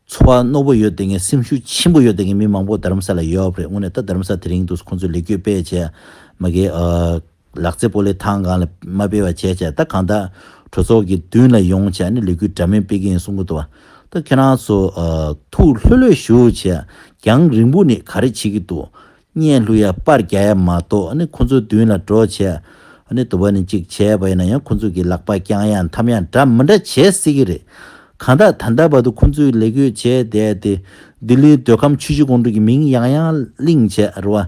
ཚོར་བ་རྣོ་པོ་ཡོད་དེ་ངེད་སེམས་ཤུགས་ཆེན་པོ་ཡོད་དེ་ངེད་མི་མང་པོ་རྡ་རམ་ས་ལ་ཡོད་པ་རེད། དངོས་གནས་ད་རྡ་རམ་ས་དེ་རིང་དུས་ཁོང་ཚོས་ལས་འགུལ་སྤེལ་བྱས་མ་གི་ཨ། ལག་རྩེད་སྤོ་ལོའི་ཐང་སྒང་ལ་མ་སྤེལ་བ་བྱས་བྱས། ད་གང་ལྟར་གྲོས་ཚོགས་ཀྱི་མདུན་ལ་ཡོང་བྱས་ནས་ལས་འགུལ་འདྲ་མིན་སྤེལ་གྱི་ཡིན་གསུང་གི་འདུག་བ། ད་ཁྱེད་རང་ཚོ་ཨ་ཐུགས་ལྷོད་ལྷོད་བཞུགས་བྱས། རྒྱང་རིང་པོ་ནས་ག་རེ་བྱེད་ཀྱི་འདུག་བརྙན་བླུག་ཡ་པར་རྒྱག་ཡ་མ་གཏོགས། ཨ་ནི་ཁོང་ཚོའི་མདུན་ལ་འགྲོ་བྱས་ཨ་ནི་དུ་བ་ནས་གཅིག་བྱས་པ་ཡིན་ན་ཡང་ཁོང་ཚོ་གི་ལག་པ་བརྐྱང་ཡ་འཐམ་ཡ་འདྲ་མི་འདྲ་བྱེད་སྲིད་ཀྱི་རེད། གང་ལྟར་ད་ལྟ་བར་དུ་ཁོང་ཚོའི་ལས་འགུལ་བྱས་བསྡད་དེ། ལྡི་ལིའི་མདོ་ཁམས་ཆུ་བཞི་སྒང་དྲུག་གི་མིང་ཡང་ཡང་གླེང་བྱས་རེད་བ།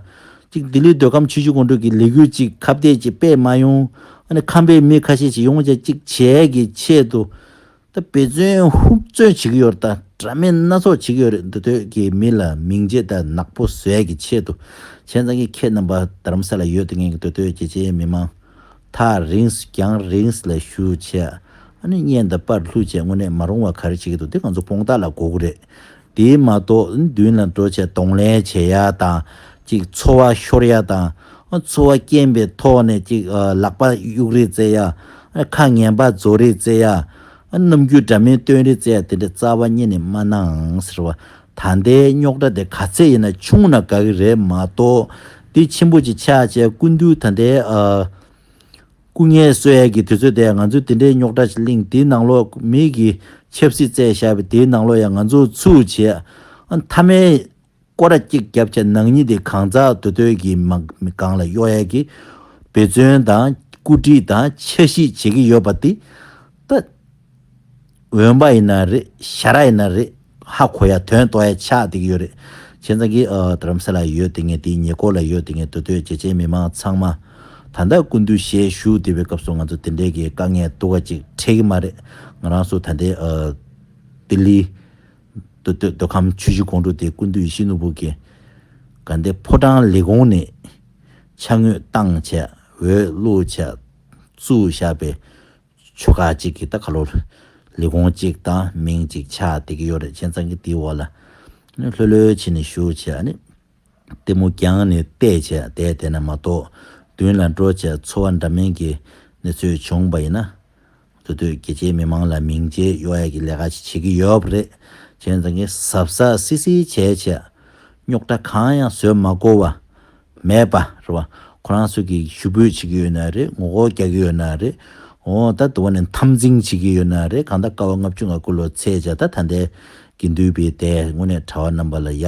གཅིག་ལྡི་ལིའི་མདོ་ཁམས་ཆུ་བཞི་སྒང་དྲུག་གི་ལས་འགུལ་གཅིག་ཁ་གཏད་གཅིག་སྤེལ་མ་ཡོང་། ཨ་ནི་ཁམས་པའི་མི་ཁ་ཤས་ཅིག་ཡོང་བྱས་གཅིག་བྱས་ཀྱི་ཆེད་དུ། ད་འབད་བརྩོན་ཧུབ་བརྩོན་བྱེད་ཀྱི་ཡོད་རེད། ད་འདྲ་མིན་སྣ་ཚོགས་བྱེད་ཀྱི་ཡོད་རེད། འདི་དོད་ཀྱི་མི་ལ་མིང་རྗེས་ད་ནག་པོ་བཟོ་ཡས་ཀྱི་ཆེད་དུ། བྱས་ཙང་གི་ཁྱེད་རྣམ་པ་རྡ་རམ་ས་ལ་ཡོད་དེ་ངེད་ཀྱི་འདི་དོད་རྒྱལ་སྤྱིའི་མི་མང་ཐག་རིང་རྒྱང་རིང་ལ་བཞུགས་བྱས། ཨ་ནི་བརྙན་དང་པར་བླུགས་བྱས་དངོས་གནས་མ་རུང་བ་ག་རེ་བྱེད་ཀྱི་འདུག་དེ་ང་ཚོ་དཔང་རྟགས་ལ་གོ་གི་རེད། དེ་མ་གཏོགས་མདུན་ལ་འགྲོ་བྱས་གདོང་ལེན་བྱེད་ཡ་དང་། ཅིག་ཚོར་བ་ཤོར་ཡ་དང་། ཚོར་བ་སྐྱེན་པའི་ཐོག་ནས་ཅིག་ལག་པ་གཡུག་རེས་རྩེ་ཡ། ཁ་ངན་པ་རྫོགས་རེས་རྩེ་ཡ། རྣམ་འགྱུར་འདྲ་མིན་སྟོན་རེས་རྩེ་ཡ་དེ་འདྲ་རྩ་བ་ཉིད་ནས་མ་གནང་ཟེར་བ། ད་ལྟའི་རྙོག་དྲ་དེ་ག་ཚད་ཡིན་ན་ཆུང་ན་དགའ་གི་རེད་མ་གཏོགས། དེ་ཆེན་པོ་ཅིག་ཆགས་བྱས་སྐུ་མདུན་ད་ལྟའི་ཨ། སྐུ་ངལ་གསོ་ཡས་ཀྱི་དུས་ཚོད་དེ་ང་ཚོས་དེ་འདྲའི་རྙོག་དྲ་ཞིག་གླེང་དེའི་ནང་ལོགས་མི་གི་ཆབ་སྲིད་རྩད་བཞག་པའི་དེའི་ནང་ལོགས་ཡང་ང་ཚོ་ཚུགས་བྱས། ཨ་མཐའ་མའི་སྐོར་ར་གཅིག་བརྒྱབ་བྱས་ནང་མི་དེ་གང་ཟག་དོ་དོད་ཀྱི་མ་སྒང་ལ་གཡོ་ཡས་ཀྱི་འབད་བརྩོན་དང་བཀོད་སྒྲིག་དང་འཆར་གཞི་བྱེད་ཀྱི་ཡོད་པ་དེ་ད། འོན་པ་ཡིན་ན་རེད། ཞ་ར་ཡིན་ན་རེད། ཧ་གོ་ཡ་དོན་རྟོགས་ཡ་ཆགས་བསྡད་ཀྱི་ཡོད་རེད། བྱས་ཙང་གི་ཨ་རྡ་རམ་ས་ལ་ཡོད་དེ་ངས་དེའི་ཉེ་འཁོར་ལ་ཡོད་དེ་ངས་དོ་དོད་རྒྱལ་སྤྱིའི་མི་མང་ཚང་མ་ད་ལྟ་སྐུ་མདུན་ཞལ་བཞུགས་བསྡད་པའི་སྐབས་སུ་ང་ཚོ་དེ་འདྲའི་གི་དཀའ་ངལ་སྡུག་ག་ཅིག་འཕྲད་ཀྱི་མ་རེད། ང་རང་ཚོ་ད་ལྟའི་ཨ་ལྡི་ལི་མདོ་སྟོད་མདོ་ཁམས་ཆུ་བཞི་སྒང་དྲུག་དེ་སྐུ་མདུན་ཡིད་བཞིན་ནོར་བུ་གི་ག་འདི་ཕོ་བྲང་ལས་ཁུངས་ནས་ཕྱག་དངོས་བཏང་བྱས་འོས་བླུགས་བྱས་བཙུགས་བཞག་པའི་ཆོལ་ཁ་གཅིག་གི་ད་ཁ་ལོ་ལས་ཁུངས་གཅིག་དང་མིང་གཅིག་ཆགས་བསྡད་ཀྱི་ཡོད་རེད། བྱས་ཙང་གི་དེའི་འོག་ལ་ལྷོད་ལྷོད་བྱས་ནས་བཞུགས་བྱས་ནི་ལྟད་མོ་རྒྱང་ནས་བལྟས་བྱས་བསྡད་བསྡད་ན་མ་གཏོགས་མདུན་ལ་འགྲོ་བྱས་ཚོར་བ་འདྲ་མིན་གྱི་གནས་ཚུལ་བྱུང་བ་ཡིན་ན་དེ་དུས་རྒྱལ་སྤྱིའི་མི་མང་ལ་མིང་རྗེས་གཡོ་ཡ་གི་ལས་ཀ་ཞིག་བྱེད་ཀྱི་ཡོད་པ་རེད། བྱས་ཙང་གི་གཟབ་གཟབ་སིལ་སིལ་བྱས་བྱས་རྙོག་དྲ་གང་ཡང་བཟོས་མ་དགོས་པ། མེད་པ་རེད་བ། ཁོ་རང་ཚོ་གིས་ཞུ་འབོད་བྱེད་ཀྱི་ཡོད་ན་རེད། ངོ་རྒོལ་རྒྱག་གི་ཡོད་ན་རེད། འོ་ད་དུ་བ་ནས་འཐབ་འཛིང་བྱེད་ཀྱི་ཡོད་ན་རེད། གང་ལྟར་དཀའ་བ་ལྔ་བཅུ་ང་དགུ་ལོ་ཚེས་བྱ་ད་ད་ལྟའི་དགེ་འདུན་པའི་སྡེ་དངོས་གནས་གྲྭ་བ་རྣམ་པ་ལ་ཡ།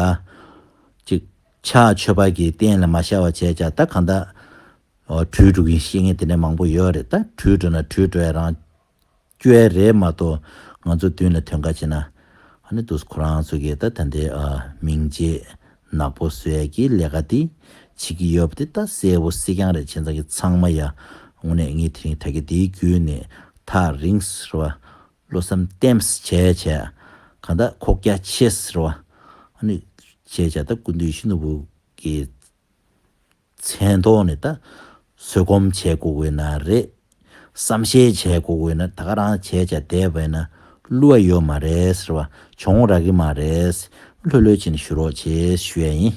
ཅིག་ཕྱག་མཆོད་པ་གི་རྟེན་ལ་མ་ཤར་བ་བྱས་བྱ་ད་གང་ལྟར། འོ་བྲོས་འགྲོ་གི་ཤེས་མཁན་དེ་འདྲ་མང་པོ་ཡོད་རེད། ད་བྲོས་འགྲོ་ན་བྲོས་འགྲོ་ཡ་རང་། སྐྱོ་ཡ་རེད་མ་གཏོགས་ང་ཚོ་མདུན་ལ་ཐོན་ཁ་བྱེད་ན་ཨ་ནི་དུས་ཁོ་རང་ཚོ་གིས་ད་ད་ལྟའི་ཨ་མིང་རྗེས་ནག་པོ་བཟོ་ཡ་གི་ལས་ཀ་དེ་བྱེད་ཀྱི་ཡོད་པ་དེ་ད་གསལ་པོ་གསལ་རྐྱང་རེད། བྱས་ཙང་གི་ཚང་མ་ཡ་དངོས་གནས་ངས་དེ་རིང་ད་གི་དེའི་བརྒྱུད་ནས་ཐག་རིང་ཟེར་བ་བློ་བསམ་བརྟན་བྱས་བྱས་གང་ལྟར་ཁོག་རྒྱ་ཆེ་ཟེར་བ་ཨ་ནི་བྱས་བྱས་ད་སྐུ་མདུན་ཡིད་བཞིན་ནོར་བུ་གི་མཚན་ཐོག་ནས་ད་བཟོད་སྒོམ་བྱེད་དགོས་དགོས་ན་རེད། བསམ་ཤེས་བྱེད་དགོས་དགོས་ན་ད་ག་རང་བྱས་བྱས་བསྡད་པས་ན་བསླུ་བ་ཡོད་མ་རེད་ཟེར་བ་བྱུང་རག་གི་མ་རེད། ལྷོད་ལྷོད་བྱས་ནས་ཞུ་རོགས་བྱེད་ཞུ་ཡ་ཡིན།